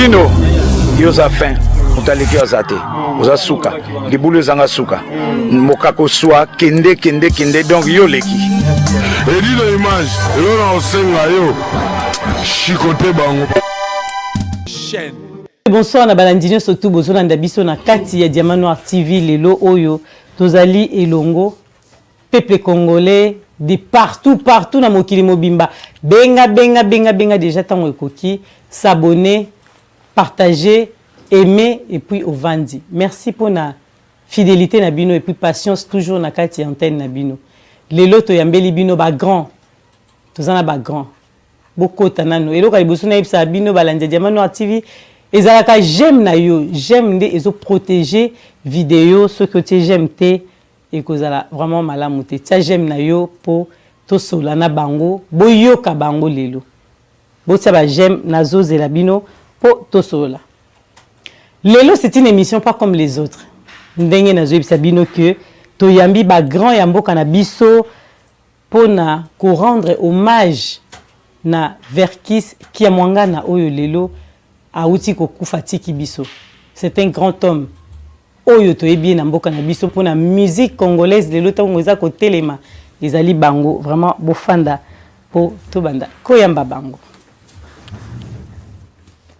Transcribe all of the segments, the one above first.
Edino, yo oza fin, moto aleki yo aza te, oza suka, libulu ezanga suka, mokako swa, kende kende kende, donc yo oleki. Edino image, eloko na kosenga yo, chicote bango. Chaîne. Bonsoir na balandi nyonso tu bozolanda biso na kati ya Diamant Noir TV. Lelo oyo tozali elongo, peuple congolais de partout partout na mokili mobimba. Benga benga benga benga déjà, ntango ekoki s'abonner, partager, aimer et puis ovandi. Merci mpona fidélité na bino et puis patience toujours na kati ya antenne na bino. Lelo toyambeli bino bagrand, toza na bagrand. Bokota nano. Eloko ya liboso nayebisaka bino balandi ya Diamant Noir TV ezalaka j'aime na yo. J'aime nde ezoprotéger video. Soki otie j'aime te, ekozala vraiment malamu te. Tia j'aime na yo mpo tosola na bango, boyoka bango lelo. Botia baj'aime, nazozela bino mpo tosolola lelo. C'est une émission pas comme les autres. Ndenge nazoyebisa bino ke toyambi bagrand ya mboka na biso mpona korendre hommage na Verckys Kiamwangana oyo lelo awuti kokufa, tiki biso. C'est un grand homme oyo toyebi ye na mboka na biso mpona musique congolaise. Lelo ntango eza kotelema, ezali bango. Vraiment, bofanda mpo tobanda koyamba bango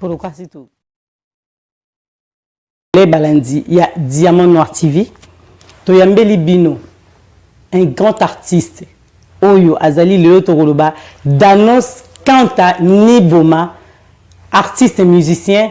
polokasi to le balandi ya Diamant Noir TV. Toyambeli bino un grand artiste oyo azali lelo, tokoloba Danos Kanta Niboma, artiste musicien,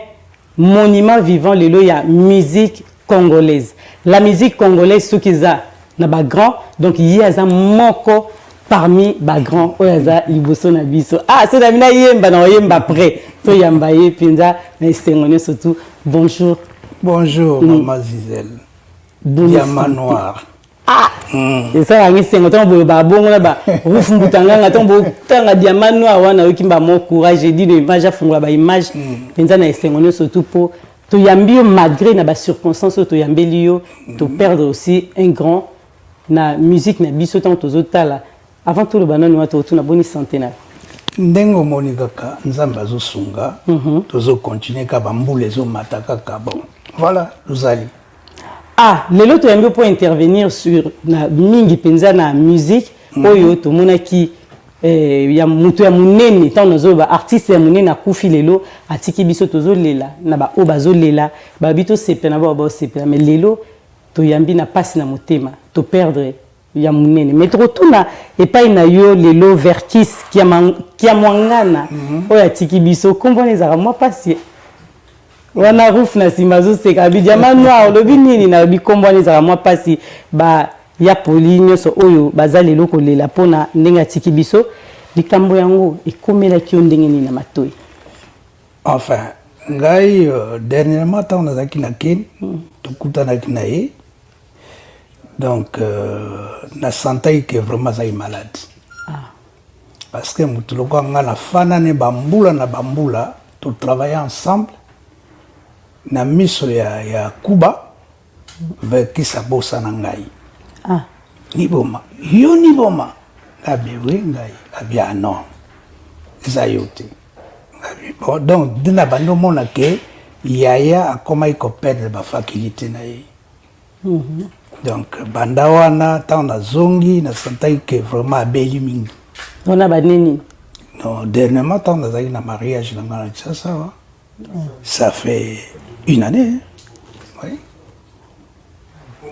monument vivant lelo ya musique congolaise. La musique congolaise, soki eza na bagrand, donc ye aza moko parmi bagrand oyo aza liboso na biso. Ah, so na bino ayemba na oyemba près, toyamba ye mpenza na esengo nyonso tu. Bonjour. Bonjour, Maman Zizel. Diamant Noir. Ah, esalaka esengo ntango boye babongo na barufu mbutanganga, ntango botanga Diamant Noir wana, oyoki mba mo courage. Edino image afungola baimage mpenza na esengo nyonso tu mpo toyambi yo malgré na bacirconstance oyo toyambeli yo. Toperdre aussi un grand na musique na biso. Ntango tozotala, avant toloba nanu wana, totuna boni santé na yo? Ndenge omoni kaka, Nzambe azosunga, tozocontinue kaka, bambula ezomata kaka. Bon, voilà, tozali. Ah, lelo toyambi mpo intervenir sur na mingi mpenza na musique oyo tomonaki ya moto ya monene. Ntango nazoloba artiste ya monene akufi lelo, atiki biso, tozolela na baoyo bazolela, babi tosepela na bao baosepela. Mais lelo toyambi na mpasi na motema, toperdre ya monene. Mais tokotuna epai na yo lelo, Verckys Kiamwangana oyo atiki biso, nkombo wana ezalaka mwa mpasi wana. Ruf na nsima azoseka abi Diamant Noir, olobi nini? Nalobi nkombo wana ezalaka mwa mpasi. Ba ya poli nyonso oyo baza lelo kolela mpona ndenge atiki biso, likambo yango ekomelaki yo ndenge nini na matoi? Enfin, ngai dernièrement ntango nazalaki na Kine, tokutanaki na ye. Donc nasantaki ke vraiment azalaki malade, parce que motu lokola ngai nafanda ne bambula na bambula, totravaille ensemble na miso ya Kuba. Verckys abosana ngai. Niboma, yo Niboma? Ngabi oui, ngai. Abi ah non, eza yo te. Ngabi bon. Donc nde na bandi omona ke yaya akomaki koperdre bafaculté na ye. Donc banda wana, ntango nazongi, nasantaki ke vraiment abeli mingi. Wana banini? Non, dernièrement ntango nazalaki na mariage na ngai na Kinshasa awa, ça fait une année, oui,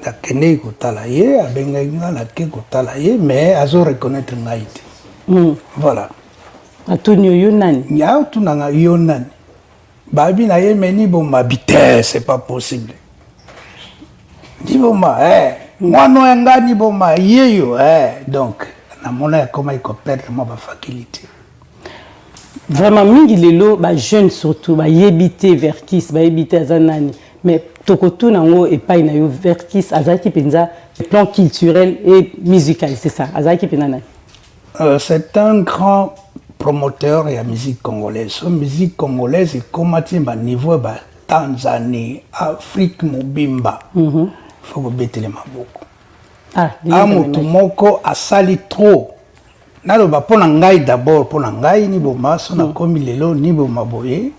nakendeki kotala ye. Abengaki nga, nake kotala ye, mais azo reconnaître ngai te. Voilà. Atuni yo, yo nani? Ya otuna nga yo nani, babi na ye me Niboma bi te, c'est pas possible. Niboma, eh, mwana oyo nga Niboma ye yo, eh. Donc namona akomaki koperdre mwa bafaculté. Vraiment mingi lelo bajeune surtout bayebi te Verckys, bayebi te aza nani. Mais tokotuna yango epai na yo. Verckys azalaki mpenza, plan culturel et musical, c'est ça, azalaki mpenza nani? C'est un grand promoteur ya musique congolaise. So musique congolaise ekóma ti baniveau ya batanzanie, Afrique mobimba, faut kobetele maboko. A motu moko asali trop. Naloba mpo na ngai d'abord, mpo na ngai Niboma, so nakomi lelo Niboma boye.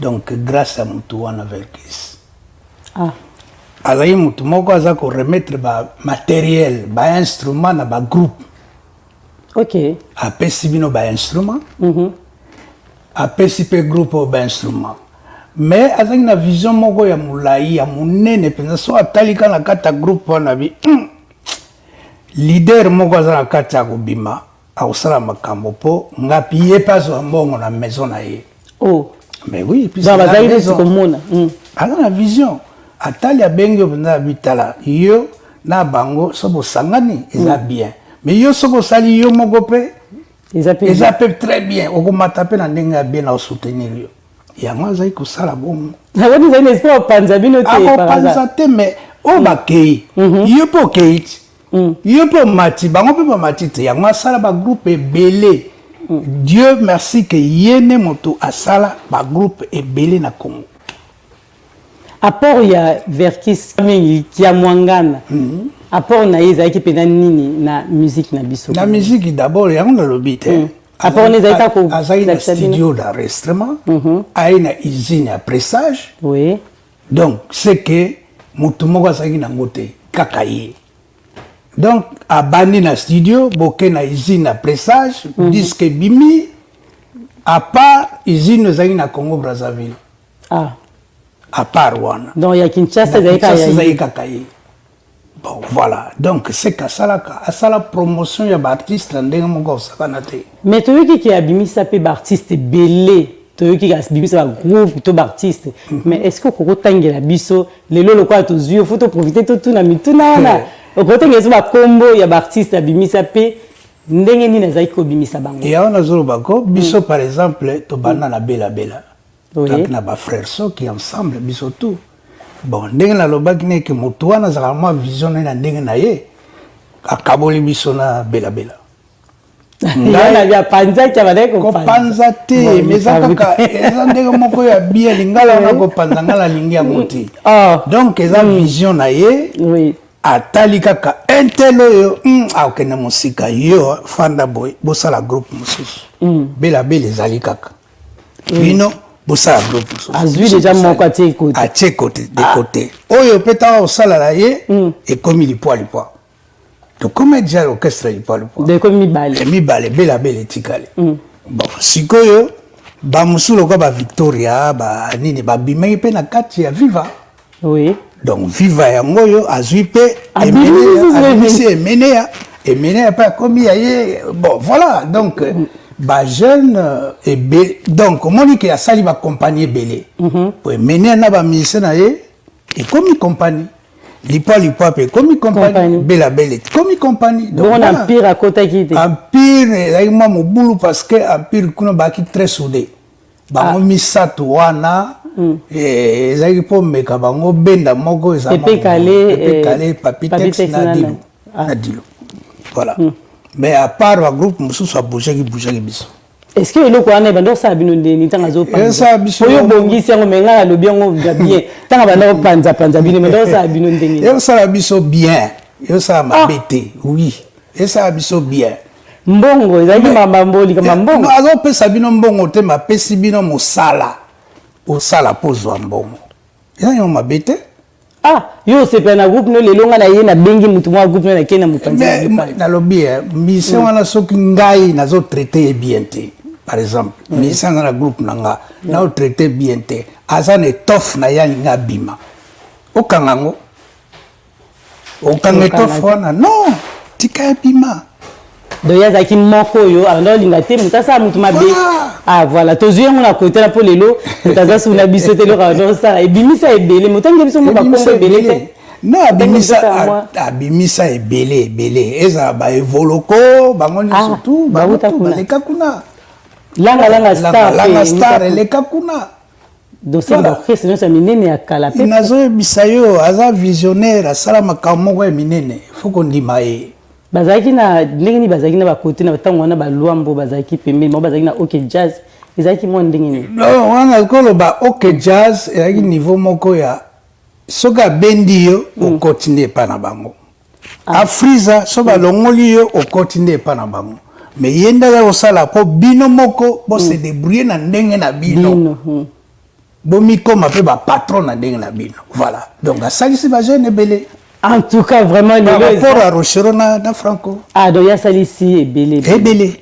Donc grâce ya motu wana Verckys. Ah. Azali motu moko aza koremettre bamatériel, bainstrument na bagroupe. Apesi bino bainstrument, apesi mpe groupe oyo bainstrument, mais azalaki na vision moko ya molai, ya monene mpenza. So atali kaka na kati ya groupe wana, bi leader moko aza na kati ya kobima, akosala makambo mpo ngapi ye mpe azwa mbongo na maison na ye. Oh. Mais oui. Puis bazali neti komona. Aza na vision, atali, abengi yo mpenza, abitala yo na bango. So bosangani, eza bien, mais yo soki osali yo moko mpe, eza mpe très bien, okomata mpe na ndenge ya bien, na osoutenir yo. Yango azali kosala bongo. Yango ezali na esprit opanza bino te? Akopanza te, mais oyo bakei, yo mpe okei ti, yo mpe omati, bango mpe bamati te. Yango asala bagroupe ebele. Dieu merci ke ye nde moto asala bagroupe ebele na Congo. Apport ya Verckys mingi ya Mwangana, apport na ye ezalaki mpenza nini na musique na biso? Na musique d'abord, yango nalobi te. Apport na ezalaki kaka azalaki na studio d'enregistrement, aye na usine ya pressage. Donc c'est que motu moko azalaki nango te, kaka ye. Donc abandi na studio, boke na usine ya pressage, disque ebimi. À part usine ezalaki na Congo Brazzaville. À part wana. Donc ya Kinshasa ezalaki kaka ezalaki kaka ye. Bon, voilà. Donc ce qu'asalaka, asala promotion ya baartiste na ndenge moko osakana te. Mais toyoki ke abimisa mpe baartiste ebele, toyoki abimisa bagroupe to baartiste, mais est ce que okoki otangela biso lelo, lokola tozwi yo, faut toprofite totuna mituna wana, okotangela biso bakombo ya baartiste abimisa mpe ndenge nini azalaki kobimisa bango? Yango nazoloba ko biso, par exemple, tobanda na Belabela, toyaki na bafrère soki ensemble, biso tout. Bon, ndenge nalobaki neke motu wana azalaka mwa vision na ye na ndenge na ye, akaboli biso na Belabela. Apanzaki, abandaki kopanza te, mais eza kaka, eza ndenge moko ya bien. Lingala wana kopanza, nga nalingi yango te. Donc eza vision na ye. Atali kaka un tel oyo, akokende mosika, yo fanda boye, bosala groupe mosusu. Belabela ezali kaka bino, bosala groupe mosusu. Azwi déjà moko, atie côté. Atie côté, de côté. Oyo mpe ntango osala na ye, ekomi Lipwa Lipwa. Tokómi déjà l'orchestre Lipwa Lipwa. Ekomi mibale. Mibale, Belabela etikali. Bon, sikoyo bamosusu lokola baVictoria, banini, babimaki mpe na kati ya Viva. Donc Viva yango oyo azwi mpe, abimisi Emeneya. Emeneya mpe akomi ya ye. Bon, voilà. Donc bajeune ebele, donc omoni ke asali bacompagnie ebele po Emeneya na bamusicien na ye ekomi compagnie, Lipwa Lipwa mpe ekomi compagnie, Belabela ekomi compagnie. Donc bongo na Empire akotaki te? Empire ezalaki mwa mobulu, parce que Empire kuna bazalaki très soudé, bango misato wana. Ezalaki mpo meka bango benda moko. Pepe Kale, Pepe Kale, Papi Tex na Dilo, na Dilo, voilà. Mais à part bagroupe mosusu, abougeaki bougeaki biso. Est ce que eloko wana ebanda kosala bino ndeni ntango Esala biso oyo obongisi yango? Me ngai nalobi yango bien, ntango abanda kopanzapanza bino, ebanda kosala bino ndenge? Ezosala biso bien, ezosala mabe te. Oui, esala biso bien. Mbongo ezalaki mambambo, likambo mbongo? Azopesa bino mbongo te, mapesi bino mosala, osala mpo ozwa mbongo, eza yango mabe te. Ah, yo osepela na groupe no, lelo ngai na ye nabengi motu moko groupe no, nakei na mopanzi. Nalobi mission wana, soki ngai nazotraite ye bien te, par exemple musicien aza na groupe na nga, naotraite bien te, aza na étoffe na ye, alingi abima, okanga yango, okanga étoffe wana? Non, tika ya bima. Donc ye azalaki moko oyo abanda kolinga te moto asala motu mabe. Ah voilà, tozwi yango na kote na mpo lelo moto aza suna biso te. Eloko abanda kosala, ebimisa ebele, moto angi biso mo bakombo ebele te. Non, abimisa, abimisa ebele ebele, ezala baevoloko, bango nyonso tu, bango tu baleka kuna. Langa Langa Star. Langa Star eleka kuna. Dossier baorchestre nyonso ya minene ya kala. Mpe nazoyebisa yo, aza visionnaire, asala makambo moko ya minene, faut kondima ye. Bazalaki na ndenge nini? Bazalaki na bakote na ntango wana, balwambo bazalaki pembeni bango, bazalaki na OK Jazz, ezalaki mwa ndenge nini? Non, wana koloba OK Jazz ezalaki niveau moko ya soki abendi yo, okoti nde epa na bango. Afrisa, so balongoli yo, okoti nde epa na bango. Mais ye nde aza kosala mpo bino moko bose débrouiller na ndenge na bino. Bomikoma mpe bapatron na ndenge na bino. Voilà, donc asalisi bajeune ebele. En tout cas, vraiment, par rapport à Rochereau na Franco. Ah, donc asalisi ebele. Ebele.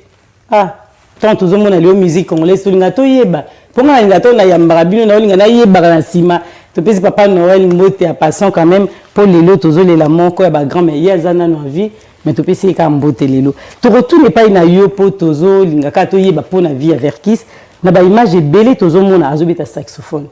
Ah, tant tozomona lelo musique congolaise, tolinga toyeba. Mpo nga nalinga to nayambaka bino, naolinga nayebaka na nsima. Topesi papa Noël mbote ya passant quand même, mpo lelo tozolela moko ya bagrand, mais ye aza nano en vie, mais topesi ye kaka mbote. Lelo tokotuna epai na yo mpo tozolinga kaka toyeba mpo na vie ya Verckys. Na baimage ebele tozomona azobeta saxophone.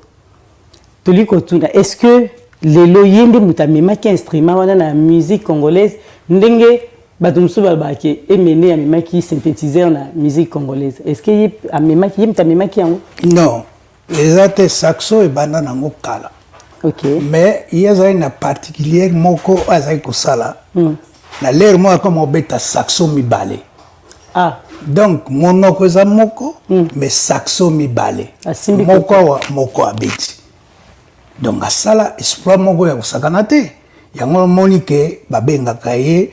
Tolingi kotuna, est ce que lelo ye nde moto amemaki instrument wana na musique congolaise, ndenge bato mosusu balobaka ke Emene amemaki synthétiseur na musique congolaise? Est ce que ye amemaki, ye moto amemaki yango? Non, eza te. Saxo ebanda nango kala. Mais ye azalaki na particulière moko oyo azalaki kosala na l'heure moko, akoma obeta saxo mibale. Donc monoko eza moko, mais saxo mibale. Asimbi. Moko awa, moko abeti. Donc asala exploit moko ya kosakana te. Yango omoni ke babengaka ye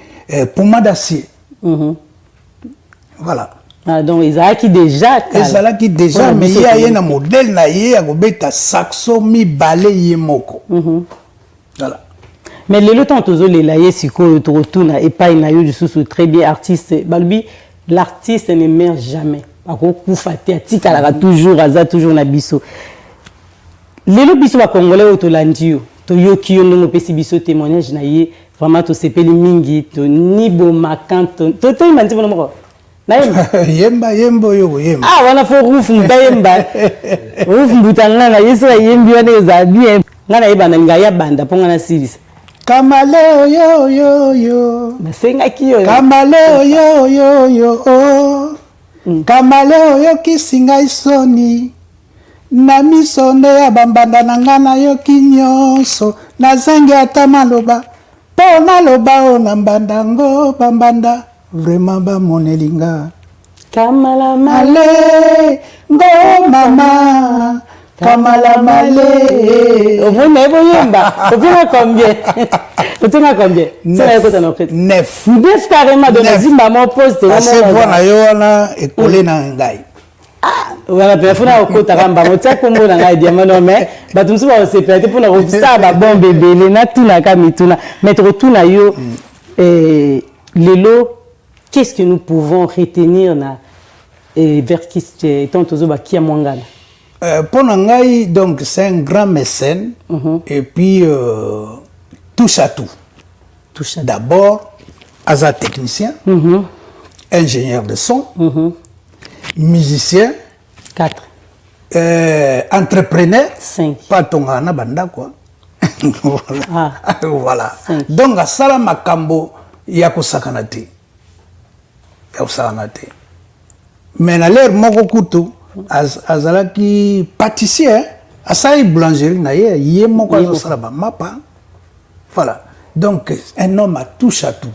poumon d'acier. Voilà. Ah, donc ezalaki déjà kala. Ezalaki déjà. Mpona Mais biso ye aye toyebi. Na modèle na ye ya kobeta saxo mibale ye moko. Voilà. Mais lelo, ntango tozolela ye sikoyo, tokotuna epai na yo lisusu. Très bien, artiste, balobi l'artiste ne meurt jamais, akokufa te, atikalaka toujours, aza toujours na biso. Lelo biso bacongolais oyo tolandi yo, toyoki yo ndenge opesi biso témoignage na ye, vraiment tosepeli mingi. Tonibomaka toyimba nzembo moko, nayemba. Yemba, yemba oyo koyemba. Ah, wana fo Ruf moto ayemba, Ruf Mbuta. Nga na ye, soki ayembi wana ezala bien. Nga nayeba, nalinga ya banda mpo nga nasilisa. Kamale oyo oyo oyo. Nasengaki yo. Kamale oyo oyo oyo oh. Kamale oyokisi ngai soni na miso nde ya bambanda na ngai. Nayoki nyonso, nazangi ata maloba mpo naloba o na mbanda ngo. Bambanda vraiment bamoneli nga. Kamala male. Ale ngo mama kamala male. Omoni, nayebi oyemba. Otinga combien? Otinga combien? Tina yekota na orchestre. Neuf. Neuf carrément, donc Neuf. nazimba mo poste. Ase voix na yo wana ekole na ngai. Wana mpe funa okotaka mbango, tia kombo na ngai Diamant Noir, mais bato mosusu bakosepela te mpona kosala babombe ebele. Natunaka mituna, mais tokotuna yo lelo, qu'est-ce que nous pouvons retenir na Verckys étant tozobakia mwangana? Mpo na ngai, donc c'est un grand mécène et puis touche à tout. Touche à tout. D'abord aza technicien, ingénieur de son, musicien. 4. Entrepreneur. 5. Mpo atongaka na bandako. Voilà. Voilà. Cinq. Donc asala makambo ya kosakana te, ya kosakana te. Mais na l'heure moko kutu azalaki pâtissier, asalaki boulangerie na ye, ye moko azosala bamapa. Voilà, donc un homme à touche à tout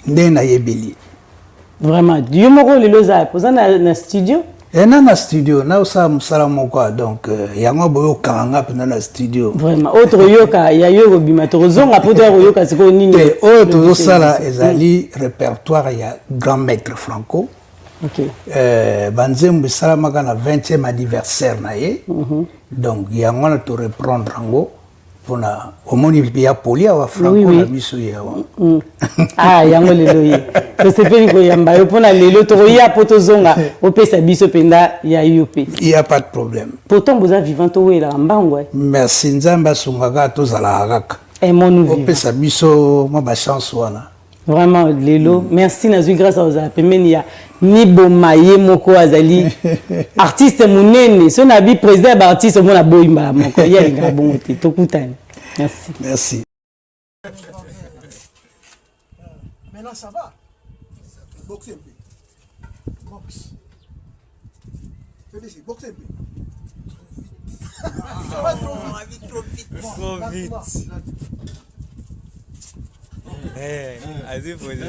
nde nayebeli. Vraiment, yo moko lelo oza, oza na studio? Ena na studio, naosala mosala moko. Donc yango boyokanga nga mpenza na studio. Vraiment, oyo tokoyoka ya yo ekobima, tokozonga mpo toya koyoka sikoyo nini. Te, oyo tozosala ezali répertoire ya grand maître Franco. Banzembo esalamaka na 20e anniversaire na ye. Donc yango wana toreprendre yango mpona omoni ya poli awa Franco. Oui. Na biso ye awa. Ah, yango lelo ye tosepeli koyamba yo mpona lelo tokoya mpo tozonga opesa biso mpenza ya yo mpe. Il y a pas de problème. Pourtant boza vivant, towelaka mbango, eh. Merci, Nzambe asungaka, tozalaka kaka. Aimons-nous vivant. Opesa biso mwa bachance wana. Vraiment lelo, merci, nazwi grâce ozala pembeni ya Niboma, ye moko azali artiste monene. So na bi président ya baartiste, omona boyi mbala moko, ye alingaka bongo te. Tokutani, merci. Merci. Maintenant, ça va. Boxe un peu. Boxe. Félicite, boxe un peu. Ça va trop vite. Trop vite. Trop vite. Eh, azwi position.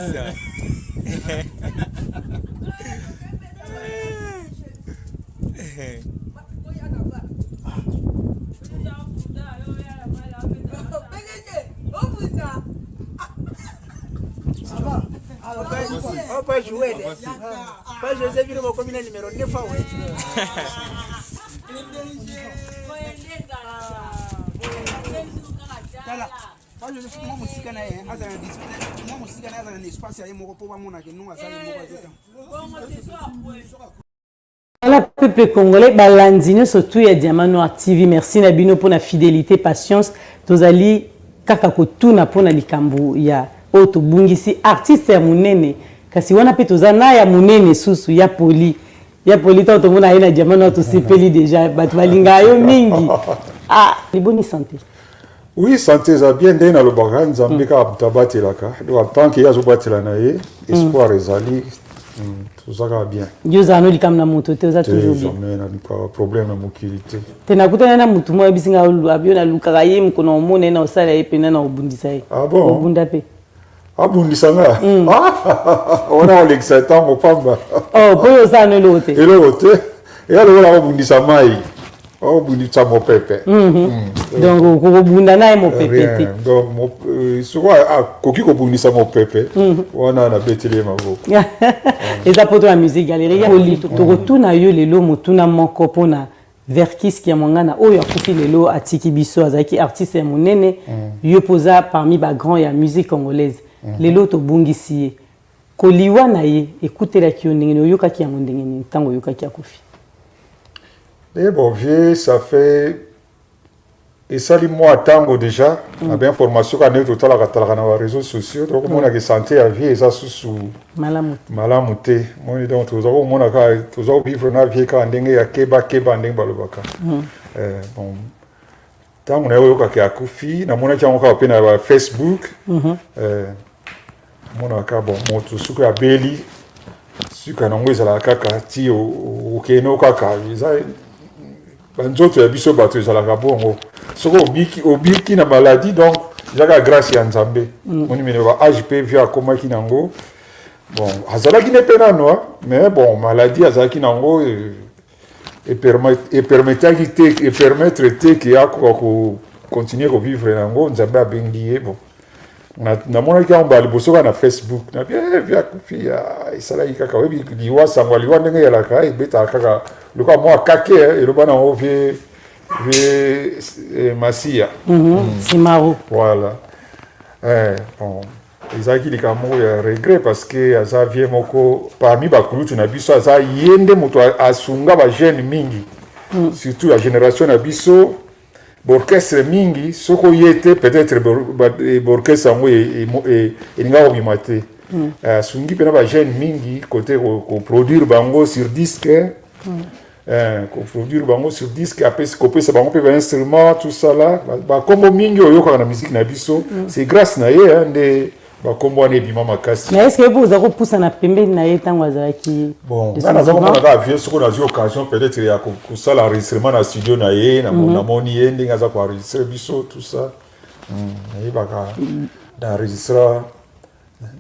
Ça va. Alors, on peut jouer. Pas José Vino, comme numéro 9. Tala, Pa Joseph mwa mosika na ye azala na discipline, mwa mosika na ye azala na espace ya ye moko mpo bamona ke non aza ye moko azota. Voilà peuple congolais balandi nyonso tout ya Diamant Noir TV merci na bino pona fidélité patience tozali kaka kotuna pona likambo ya oyo tobungisi artiste ya monene kasi wana mpe toza na ya monene susu ya poli ya poli ntango tomona ye na Diamant Noir tosepeli déjà bato balingaka yo mingi ah liboni santé. Oui, santé eza bien ndenge nalobaka nzambe kaka moto abatelaka donc en tant que ye azobatela na ye espoir ezali toza kaka bien. Yo ozala no likambo na moto te, oza toujours bien. Jamais nalukaka problème na mokili te. Te nakutana na motu moko ayebisi nga yo nalukaka ye mokolo na omona ye na osala ye mpena na obundisa ye. Ah bon? Obunda mpe. Abundisa nga? Wana olekisa ntango pamba. Oh, mpo yo osala no eloko te. Eloko te. Eya lokola obundisa mai. Obundisa mopepe. Donc okobunda na ye mopepe te. Donc soki akoki kobundisa mopepe wana nabeteli ye maboko. Eza poto ya musique galerie ya poli. Tokotuna yo lelo motuna moko mpona Verckys Kiamwangana oyo akufi lelo atiki biso, azalaki artiste ya monene, yo mpo oza parmi ba grand ya musique congolaise. Lelo tobungisi ye. Koliwa na ye ekutelaki yo ndenge nini, oyokaki yango ndenge nini ntango oyokaki akufi? Eh bon vieux, ça fait esali mwa ntango déjà na ba information kaka ndenge totalaka talaka na ba réseaux sociaux tokomonaka santé ya vie eza susu malamu te, malamu te. Moni donc toza komona kaka toza kovivre na vie kaka ndenge ya keba keba ndenge balobaka. Bon ntango na ye oyokaka akufi namonaki yango kaka mpe na ba Facebook. Monaka bon moto soki abeli suka nango ezalaka kaka ti okende kaka eza banzoto ya biso bato ezalaka bongo soki obiki obiki na maladie donc eza kaka grâce ya Nzambe. Moni mene ba âge mpe vieux akomaki nango bon azalaki ne mpe nano mais bon maladie azalaki nango epermetaki te epermettre te ke akoka kocontinue kovivre nango Nzambe abengi ye. Bon namonaki yango mbala liboso kaka na Facebook na bien vieux akufi esalaki kaka oyebi liwa sango ya liwa ndenge eyalaka ebetaka kaka lokola mwa kake eloba nango vieux vieux Masiya. Simaro. Voilà bon ezalaki likambo moko ya regret parce que aza vieux moko parmi bakulutu na biso aza ye nde moto asunga bajeune mingi surtout ya génération na biso baorchestre mingi soki oye te peut-être baorchestre yango elingaka kobima te. Asungi mpena bajeune mingi côté koproduire bango sur disque, koproduire bango sur disque apesi kopesa bango mpe bainstrument tout ça là bakombo mingi oyokaka na musique na biso c'est grâce na ye nde bakombo wana ebima makasi. Mais est ce que mpo oza kopusana pembeni na ye ntango azalaki? Bon nga naza komona kaka vieux soki nazwi occasion peut-être ya kosala enregistrement na studio na ye namoni ye ndenge aza koenregistre biso tout ça nayebaka na enregistra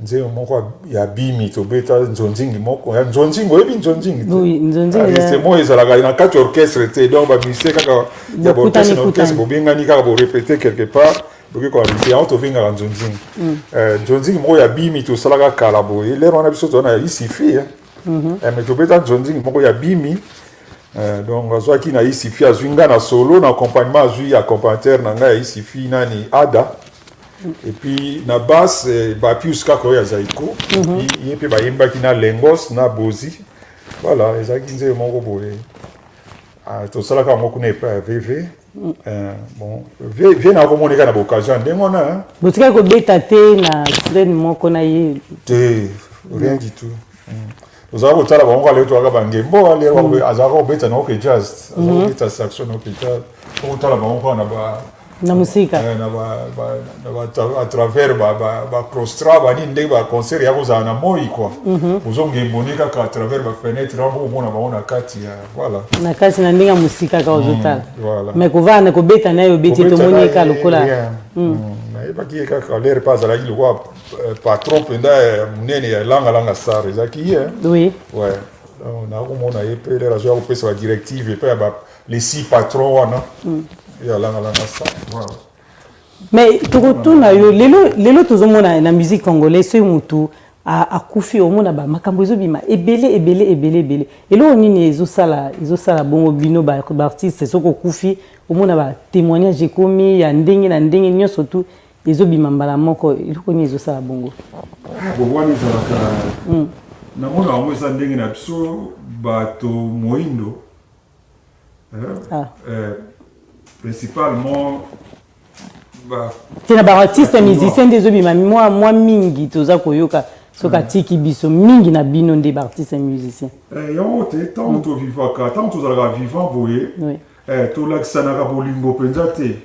nzembo moko ya bimi tobeta nzonzingi moko ya nzonzingi oyebi nzonzingi te enregistrement ezalaka na kati orchestre te donc bamusicien kaka ya baorchestre na orchestre bobengani kaka borépété quelque part boki koenregistre yango tobengaka nzonzingi nzonzingi moko ya bimi tosalaka kala boye lere wana biso toza na isifi mais tobeta nzonzingi moko ya bimi donc azwaki na isifi azwi nga na solo na accompagnement azwi accompagnateur na ngai ya isifi nani ada et puis na basse bapius kaka oyo ya Zaiko ye mpe bayembaki na Lengos na Bozi voilà ezalaki nzembo moko boye tosalaka yango kuna epai ya VV bon vieux na akomoneka na baoccasion ya ndenge wana. Botikaki kobeta te na scène moko na ye? Te, rien du tout. Tozalaka kotala bango kaka lelo toyaka bangembo azalaka kobeta na OK Jazz azalaka kobeta saxo na OK Jazz tokotala bango kaka na ba na mosika. À travers baclaustra banini ndenge baconcert ya kozala na moi quoi ozongemboni kaka à travers bafenêtre wana komona bango na kati ya voilà. Na kati na ndenge ya mosika kaka ozotala mais kovanda kobeta na ye obeti tomoni ye kaka lokola. Nayebaki ye kaka lere mpe azalaki lokola patron mpenza ya monene ya Langa Langa Star ezalaki ye. Ouais, nakomona ye mpe lere azoya kopesa badirective epai ya les six patrons wana ya Langa Langa Star, voilà. Mais tokotuna yo lelo lelo tozomona na musique congolaise soki motu Akufi, omona ba makambo ezobima ebele ebele ebele ebele. Eloko nini ezosala ezosala bongo? Bino baartiste, soki okufi, omona batémoignage ekomi ya ndenge na ndenge nyonso, tu ezobima mbala moko. Eloko nini ezosala bongo? Bon, wana ezalaka, namona yango eza ndenge na biso bato moyindo, principalement. Te, na baartiste musicien nde ezobima mwa mwa mingi. Toza koyoka soki atiki biso mingi na bino nde baartiste musicien. Yango te, ntango tovivaka, ntango tozalaka vivant boye, tolakisanaka bolingo mpenza te.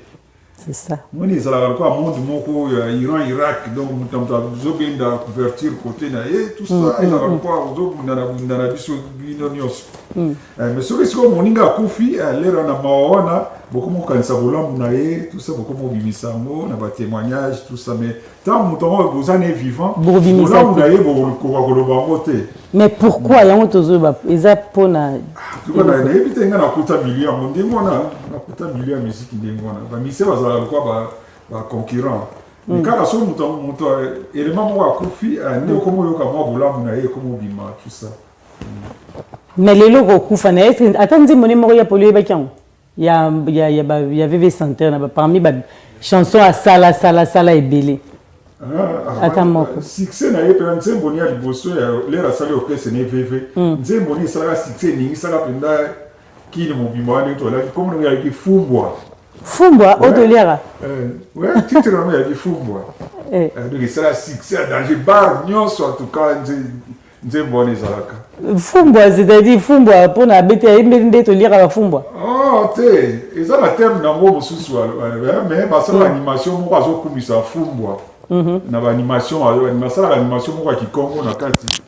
C'est ça. Moni, ezalaka lokola monde moko ya Iran Irak, donc moto na moto azobenda couverture côté na ye, tout ça. Ezalaka lokola ozobundana bundana biso bino nyonso. Mais soki sikoyo moninga akufi, lera na mawa wana, bokomi kokanisa bolamu na ye, tout ça, bokomi kobimisa yango na batémoignage, tout ça. Mais ntango moto yango boza ne vivant, bolamu na ye bokoka koloba yango te. Mais pourquoi yango tozoyoba eza mpona? Nayebi te. Nga nakuta milieu yango ndenge wana, nakuta milieu ya musique ndenge wana. Bamusicien bazalaka lokola baconcurrent, mais kaka soki moto élément moko akufi nde okoma oyoka mwa bolamu na ye ekoma obima, tout ça. Mais lelo kokufa na ye, ata nzembo nde moko ya poli oyebaki yango ya VV Center na parmi ba chanson asala sala sala ebele, ata moko? Succès na ye mpena, nzembo ni ya liboso ya lere asali orchestre ne VV, nzembo ni esalaka succès, eningisaka mpenza kini mobimba wana, ndenge tolaki komona ngo, yalaki Fumbwa. Fumbwa oyo toliaka? Titre yango yalaki Fumbwa. Donc esala succès ya danger, bar nyonso en tout cas nzembo wana ezalaka. Fumbwa, c'est-à-dire fumbwa mpona abeti, ayembeli nde toliaka bafumbwa? Oh te, eza na terme nango mosusu, mais basala animation moko azokumisa fumbwa na baanimation. Basalaka animation moko ya kikongo na kati,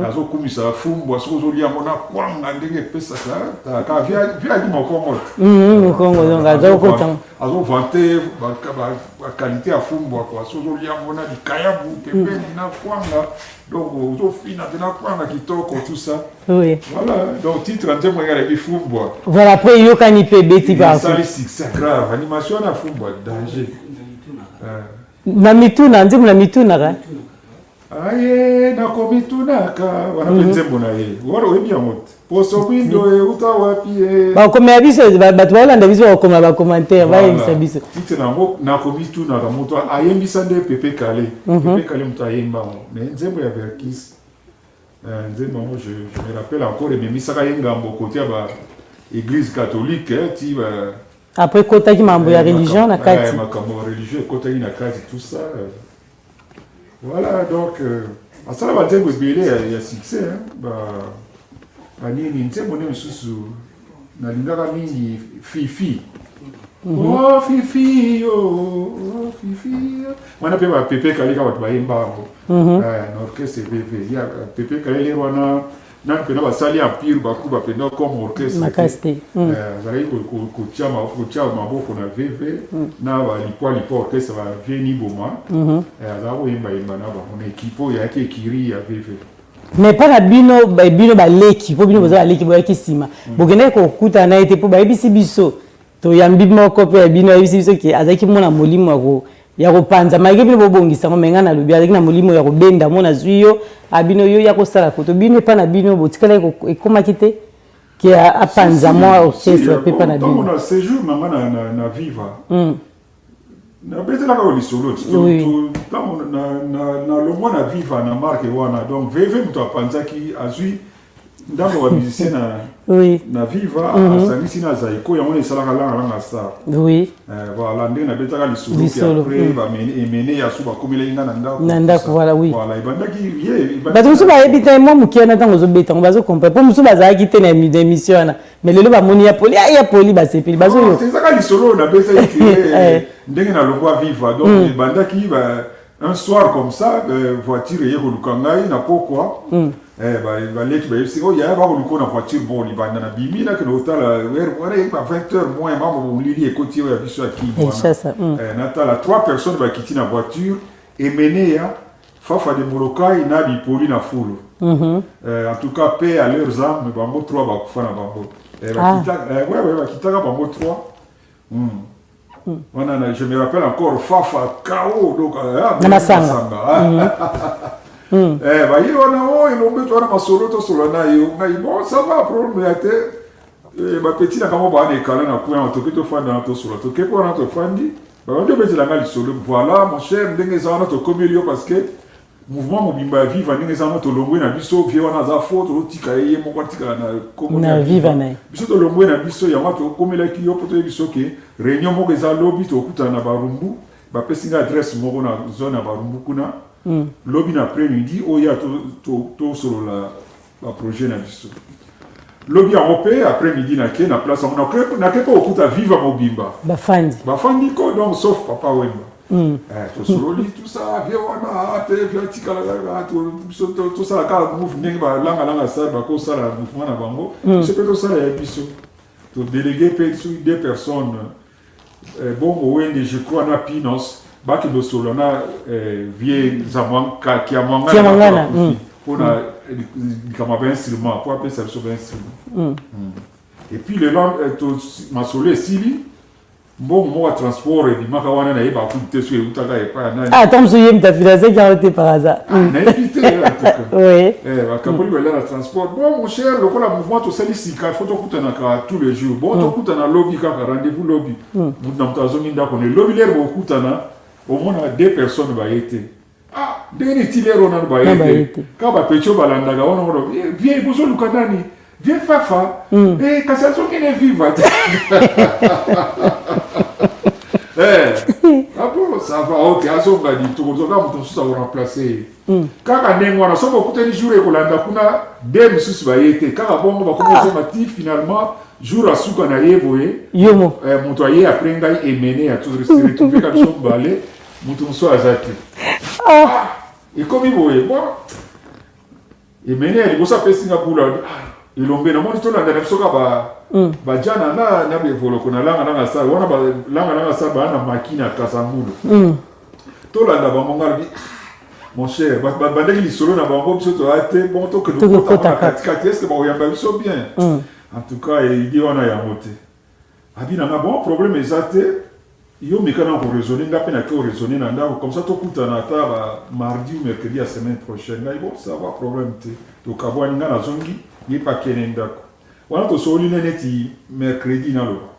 azokumisa fumbwa, soki ozolia yango na kwanga, ndenge epesaka ka viaki mokongo te. Mokongo, donc azokota. Azovanter baqualité ya fumbwa kua, soki ozolia yango na likayabu pembeni na kwanga, donc ozofina mpe na kwanga kitoko, tout ça. Voilà, donc titre nzembo ezalaki Fumbwa. Voilà, après eyokani mpe ebeti. Esali succès grave, animation wana Fumbwa danger. Na mituna, nzembo na mitunaka. Aye, nakomitunaka wana mpe nzembo na ye wana, oyebi yango te, poso mwindo euta wapi ye? Bakomela biso, bato baolanda biso bakoma bacommentaire, bayebisa biso. Titre na yango Nakomitunaka, moto ayembisa nde Pepe Kale. Pepe Kale moto ayemba yango, mais nzembo ya Verkis, nzembo yango je me rappelle encore, ememisaka ye ngambo kote ya ba église catholique ti ba Après ekotaki makambo ya religion na kati. Makambo ya religion ekotaki na kati, tout ça. Voilà, donc asala banzembo ebele ya succès. Banini, nzembo nde mosusu nalingaka mingi, Fifi. Oh Fifi yo, oh Fifi yo, wana mpe bapepe kaleka, bato bayemba yango na orchestre VV ya Pepe Kalele wana. Nani mpena basali Empire Bakuba mpenza comme orchestre? Makasi te. Azalaki kotia maboko na VV na balipwa lipwa, orchestre bavieni boma, azalaki koyembayemba na bango na équipe oyo yayaki ekiri ya VV. Mais mpa na bino, bino baleki, mpo bino boza baleki, boyaki nsima, bokendaki kokutana na ye te? Mpo bayebisi biso, toyambi moko mpe ya bino, ayebisi biso ke azalaki mona molimo ya kopanza malgré bino bobongisa yango. Me ngai nalobi azalaki na molimo ya kobenda mo nazwi yo abino yo ya kosala koto bino epa na bino, botikalaki ekomaki te ke apanza mwa orchestre mpe epa na bino? Na séjour na nga na Viva, nabetelaka oyo lisolo, ntango nalongwa na Viva na marke wana, donc VV moto apanzaki, azwi ndambo ya bamusicien na Viva, asangisi na Zaiko, yango wana esalaka Langa Langa Star. Voilà ndenge nabetaka lisolo. Après emene ya so bakomelaki nga na ndako. Na ndako, voilà, oui. Voilà, ebandaki ye. Bato mosusu bayebi te mwa moke wana. Ntango ozobeta yango, bazocomprendre, mpo mosusu bazalaki te na émission wana, mais lelo bamoni ya poli, ya poli, basepeli, bazoyoka. Ezaka lisolo oyo nabetaki ke ndenge nalongwa Viva, donc ebandaki un soir comme ça, voiture eye koluka ngai na pokwa. Baleki bayebisi oyo yaya bakoluka na voiture. Bon, libanda na bimi, nakende kotala wana ba 20 heures moins, mambo molili ekoti oyo ya biso ya kini wana. Natala trois personnes bakiti na voiture, emene ya Fafa de Molokai na Bipoli na Fulu. En tout cas, paix à leurs âmes, bango trois bakufa na bango. Ouais, bakitaka bango trois. Wana je me rappelle encore Fafa KO, donc na masanga. Eh, baye wana o oh, elombe to wana masolo tosolola na yo. Ngai bon, ça va, problème ya te. Eh, bapeti na bango baa na ekala na kuna, toke tofanda na tosolola, toke mpo wana tofandi, babandi obetela ngai lisolo. Voilà, mon cher, ndenge eza wana, tokomeli yo parce que mouvement mobimba ya Viva, ndenge eza wana, tolongwe na biso. Vie wana aza fo, tozotika ye, ye moko atikala na kombo na Viva na ye. Biso tolongwe na biso. Yango tokomelaki yo mpo toyebi soki réunion moko eza lobi, tokutana na Barumbu. Bapesi ngai adresse moko na zone ya Barumbu kuna, lobi na après midi oyo tosolola baprojet na biso. Lobi yango mpe après midi nake na place yango, nake mpe kokuta Viva mobimba. Bafandi. Bafandi ko, donc sauf Papa Wemba. Eh, tosololi tout ça. Vie wana te, vie atikala kaka, biso tosala kaka move ndenge balangalanga sala, bakosala mouvement na bango, biso mpe tosala ya biso. Todélégué mpe soki deux personnes, Bongo Wende, je crois, na Pinos, bakende osolola na vie Kiamwangana. Kiamwangana, mpona likambo ya bainstrument, mpo apesa biso bainstrument. Et puis lelo masolo esili, mbongo moko ya transport ebimaka wana, nayeba kutu te soki eutaka epai ya nani. Ah, ntango mosusu ye moto afinançaki yango te par hasard. Nayebi te, en tout cas. Oui. Eh, bakaboli balia na transport. Bon, mon cher, lokola mouvement tosali sika, faut tokutanaka tous les jours. Bon, tokutana lobi kaka, rendez-vous lobi. Moto na moto azongi ndako ne. Lobi lere bokutana, omona deux personnes baye te. Ah, ndenge nini ti lero nano Na baye baye te? te. Kaka bapetits oyo balandaka wana wana: "Vie, bozoluka nani?" "Vie Fafa." Eh, kasi azongi ne Viva te. Eh, ah bon, ça va, ok, azonga di tokozwaka moto mosusu akoremplace ye. Kaka ndenge wana, soki okutani jour ekolanda kuna, de mosusu baye te. Kaka bongo bakomi kozonga ti finalement jour asuka na ye boye. Yo mo. Eh, moto aye après ngai emene ya retrouve ka biso mibale, moto mosusu aza te. Ah, ekomi boye. Bon, emene ya liboso apesi nga bula: "Ah, elombe, namoni tolanda na biso kaka bajana na bevoloko na langa nanga sala wana, balanga nanga sala baa na maki na Kasangulu, tolanda bango." Nga lobi: "Ah, mon cher, bandaki lisolo na bango, biso toya te. Bon, tokende Tokokota kokota na kati. Katikati, est ce que bakoyamba biso bien?" En tout cas, idée wana yango te. Abi nanga: "Bon, problème eza te, yo meka na koraisonner, nga mpe nake koraisonner na ndako, comme ça tokutana ata ba mardi ou mercredi ya semaine prochaine." Ngai: "Bon, ça va, problème te." Tokabwani, nga nazongi, ye mpe akende ndako. Wana tosoli ne neti mercredi, naloba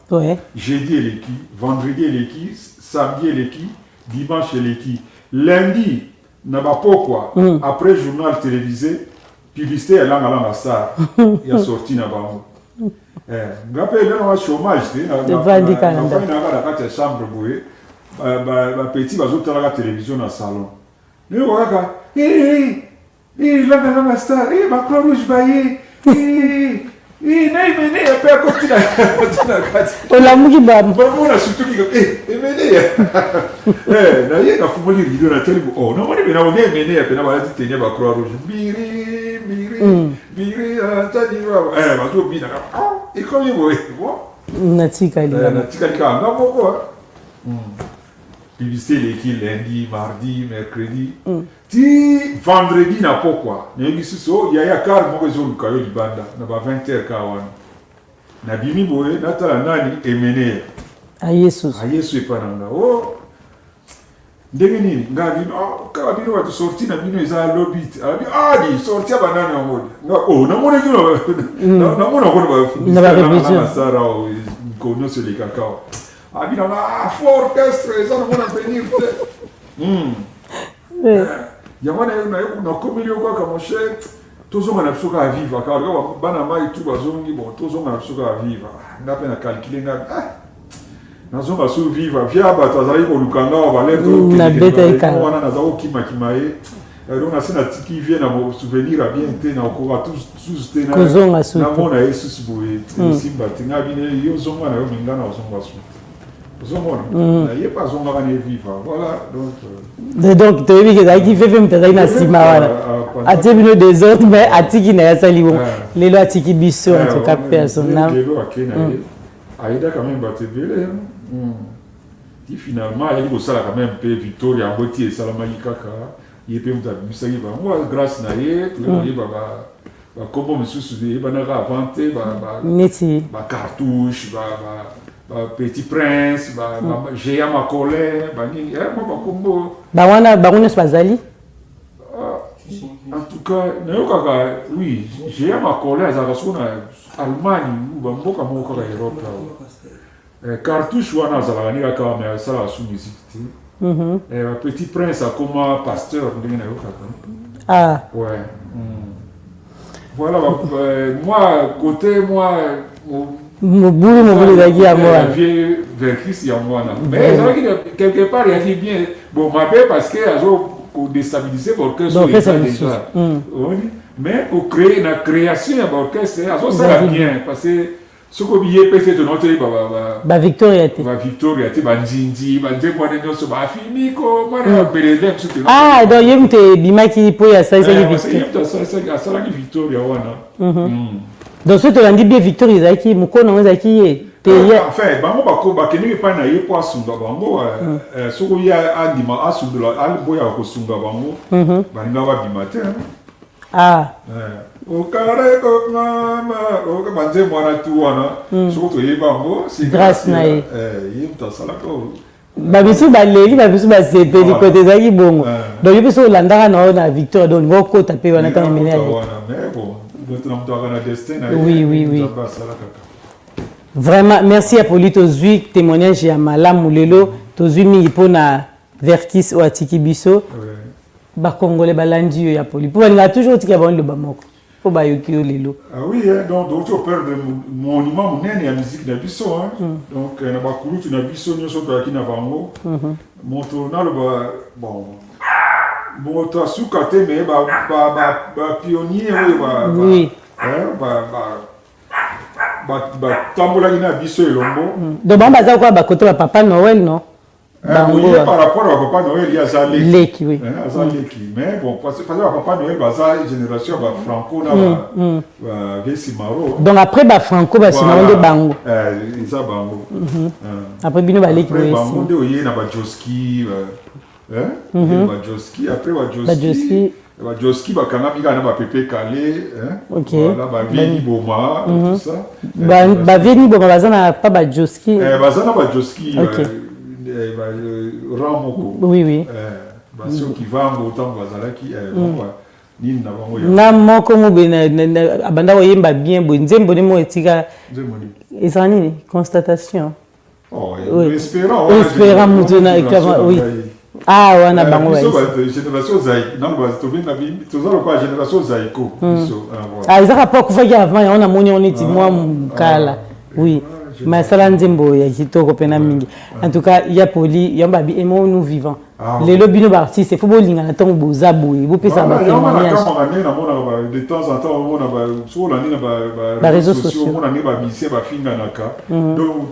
jeudi eleki, vendredi eleki, samedi eleki, dimanche eleki, lundi na bapokwa, après journal télévisé, publicité ya Langalanga Star ya sorti na bango. Eh, nga mpe elelo nga chômage te. Evandi kaka na nafandi naka na kati ya chambre boye, bapetits bazotalaka télévision na salon, nayoka kaka: "Eh, eh, Langalanga Star, eh, bacroix rouge baye, eh, eh, na Emeneya mpe akoti na kati." Olamuki ba. Bamona surtout kika eh Emeneya. Eh, na ye nafungoli rideau, natali bo, oh, namoni pena obi Emeneya pena balati tenue ba croix rouge, mbiri mbiri mbiri atani, eh, bazobina. Ah, ekomi boye. Bon, natikali. Eh, natikali kaka nga moko, hein. Publicité eleki lundi, mardi, mercredi, ti vendredi na pokwa, nayebi susu: "Oh, yaya, car moko ezoluka yo libanda." Na ba 20 heures kaka wana, nabimi boye, natala nani? Emeneya. Aye susu. Aye so epa na nga: "O, ndenge nini?" Nga bino: "Ah, kaka bino bato, sorti na bino eza lobi te." Abi: "Ah, di sorti ya banani yango?" Nga: "Oh, namonaki, namona ngo Na ba répétition. na sara mikolo nyonso elekaka awa." Abi nanga: "Ah, fo orchestre eza nango na venir te." Yango nakomeli yo kaka, mon cher, tozonga na biso kaka Viva kaka. Kaka bana mai tu bazongi. Bon, tozonga na biso kaka Viva. Nga mpe na calcule nga: ah, nazonga so Viva, via bato azalaki koluka nga wa balere. Nabeta ye kala. Wana naza kokimakima ye. Donc nase natiki vie na souvenir ya bien te, nakokoka susu te. Kozonga su te. Namona ye susu boye, esimba te. Nga bine yo zonga na yo, me nga na ozonga su te. Ozomona, na ye mpe azongaka na ye Viva. Voilà, donc Donc toyebi ke ezalaki veve moto azalaki na nsima wana, atie bino désordre, mais atiki na ye, asali bongo. Lelo atiki biso, en tout cas personne na Lelo ake na ye, ayeda quand même bato ebele. Ti finalement ayaki kosala quand même mpe Victoria yango, ti esalamaki kaka ye mpe moto abimisaki bango. Grâce na ye toyeba bakombo misusu eyebanaka avant te. Neti? Bacartouche, ba Petit Prince, Géant Macolin, banini, mwa bakombo. Bawana bango nyonso bazali. tout cas nayokaka, oui, Géant Makola azalaka soko na Allemagne ou bamboka moko kaka Europe awa. Cartouche wana azalaka ne kaka, mais asalaka su musique te. Petit Prince akoma pasteur, ndenge nayokaka. Ouais. Voilà, moi côté moi Mobulu, mobulu ezalaki yango wana. Vieux Verckys, yango wana. Mais ezalaki quelque part eyaki bien, bon, mabe parce que azo kodéstabiliser baorchestre oyo eza déjà. Mais kocréer, na création ya baorchestre, azosala bien, parce que soki ye mpe te, tona toyeba. Bavictoria te. Bavictoria te, banzinzi, banzembo wana nyonso, bafimiko mwana belede mosusu. Ah, donc ye moto ebimaki mpo ye asalisaki Victoria. Ye moto asalaki Victoria wana. Donc soki tolandi bien, Victoria ezalaki mokolo nango, ezalaki ye te ye? Enfin, bango bakendeki epai na ye mpo asunga bango. Soki ye andima asundola, aboyaka kosunga bango, balinga babima te. Okareko mama oka, banzembo wana tu wana, soki toyeba yango. Grâce na ye. Ye moto asalaka. Bamisu baleli, bamisu basepeli, kote ezalaki bongo. Donc yo mpe soki olandaka na oyo na Victoire, donc olingi okota mpe wana ntango emene. Oui, vraiment merci ya Poli. Tozwi témoignage ya malamu lelo, tozwi mingi mpona Verckys oyo atiki biso. Bakongole balandi yo ya Poli mpo balingaka toujours otika bango liloba moko mpo bayoki yo lelo. Ah oui, hein, donc donc perdre monument monene ya musique na biso, hein. Donc na bakulutu na biso nyonso toyaki na bango, moto naloba, bon, moto asuka te, mais bapionnier oyo batambolaki na biso elongo. Donc bango baza koka bakote bapapa Noël, non? Bango par rapport à papa Noël, ye aza leki. Leki, oui. Aza leki, mais bon, parce que bapapa Noël baza génération ya bafranco na bavieux Simaro. Donc après bafranco, basimaro nde bango. Eza bango. Après bino baleki. Bango nde oye na bajoski, bajoski, après bajoski, bajoski bakangami kaka na bapepe kale. Voilà, bavieux Niboma, tout ça. Bavieux Niboma baza na pa bajoski? Baza na bajoski rang moko. Basoki vango ntango bazalaki nini na bango. Na moko mobe abanda koyemba bien boye, nzembo nde moko etika ezala nini, constatation. Espérant moto na, oui, ah, wana bango. Génération, toza lokola génération Zaiko biso. Ah, ezaka po akufaki avant yango, namoni yango neti mwa mokala, oui, mais asala nzembo ya kitoko mpena mingi. En tout cas, ya Poli, yango babi aimons nous vivant. Lelo bino baartiste, faut bolingana ntango boza boye, bopesa batémoignage. Ndenge namonaka de temps en temps, omona soki olandi na baréseaux sociaux, omona ndenge bamusicien bafinganaka. Donc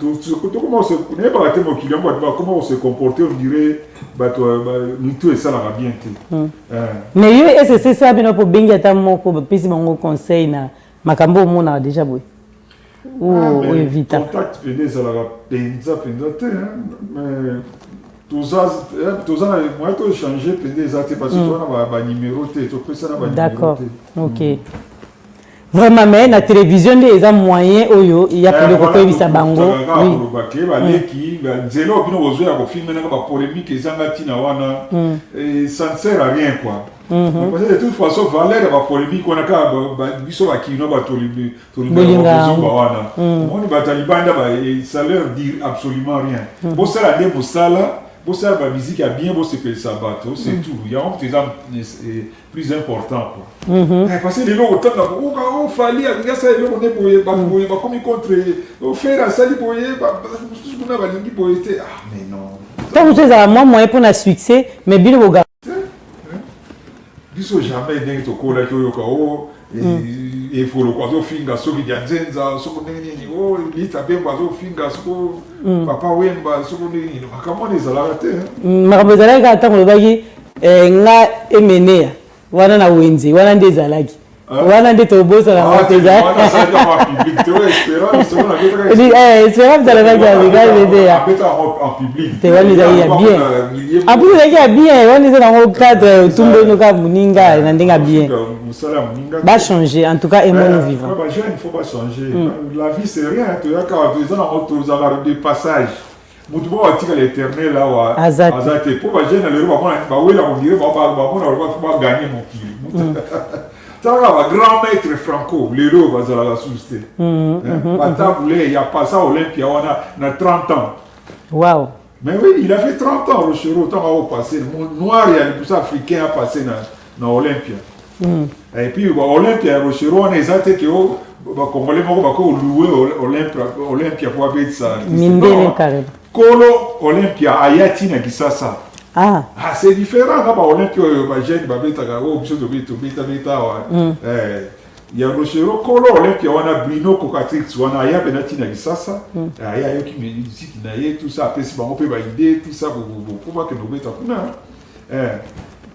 tokoma, nayebaka te mokili yango, bato bakoma kose comporter, on dirait bato mitu esalaka bien te. Mais yo ssesa bino mpo obengi ata moko, bapesi bango conseil na makambo omonaka déjà boye? Oevita. Contact pene ezalaka mpenza mpenza te, mais toza na moyen toéchange mpenza eza te, parce que toza na banimero te, topesa na banimero. D'accord, ok, vraiment. Mais na télévision nde eza moyen oyo ya Poli kokoyebisa bango. Koloba ke baleki nzela oyo bino bozwa ya kofinganaka, bapolémique ezanga ntina wana, ça ne sert à rien, quoi. Parce que de toute façon, valeur ya bapolémique wana, kaka biso bakino tolingaka kozonga wana. Omoni bato ya libanda, ça leur dit absolument rien. Bosala nde mosala, bosala bamusique ya bien, bosepelisa bato, c'est tout. Yango moto eza plus important, quoi. Parce que lelo otanga oFally alingi asala eloko nde boye, bato boye bakomi contre oFerre, asali boye, mosusu kuna balingi boye te. Ah, mais non. Ntango mosusu ezala mwa moyen mpona succès, mais bino boga. Biso jamais ndenge tokolaki, oyoka o Evoloko azofinga soki dia nzenza, soko ndenge nini, o Lita Bembo azofinga soko Papa Wemba, soko ndenge nini. Makambo wana ezalaka te. Makambo ezalaki kaka ntango olobaki nga emenea wana na wenze wana, nde ezalaki wana nde tobosana ngo mpenza. Espérance alobaki nga emenea te, wana ezalaki ya bien. En plus ezalaki ya bien, wana eza nango cadre otumbeni kaka moninga na ndenge ya bien. Bachanger en tout cas, aimons vivant. Bajeune, il faut bachanger. La vie, c'est rien. Toyaka, eza nango, tozalaka de passage. Motu moko atikala éternel awa aza te. Mpo bajeune na lelo bawela, on dirait bamona bagagner mokili. Talaka ba grand maître Franco lelo bazalaka susu te. Batabule ya passa Olympia wana na 30 ans. Wow. Mais oui, il a fait 30 ans Rochereau ntango akopase noir ya liboso africain apasse na Olympia. Et puis ba Olympia ya Rochereau wana eza te ke o bacongolais moko bako louer Olympia po abetisa. Mindele carrément. Kolo Olympia aya ti na Kisasa. Ah. Ah, c'est différent na ba Olympia oyo ba jeune babetaka oyo biso tobeta beta awa. Eh, ya Rochereau kolo Olympia wana Bruno Cocatrix wana aya mpe na ti na Kisasa. Aya ayoki musique na ye tout ça, apesi bango mpe ba idée tout ça po bakende kobeta kuna. Eh,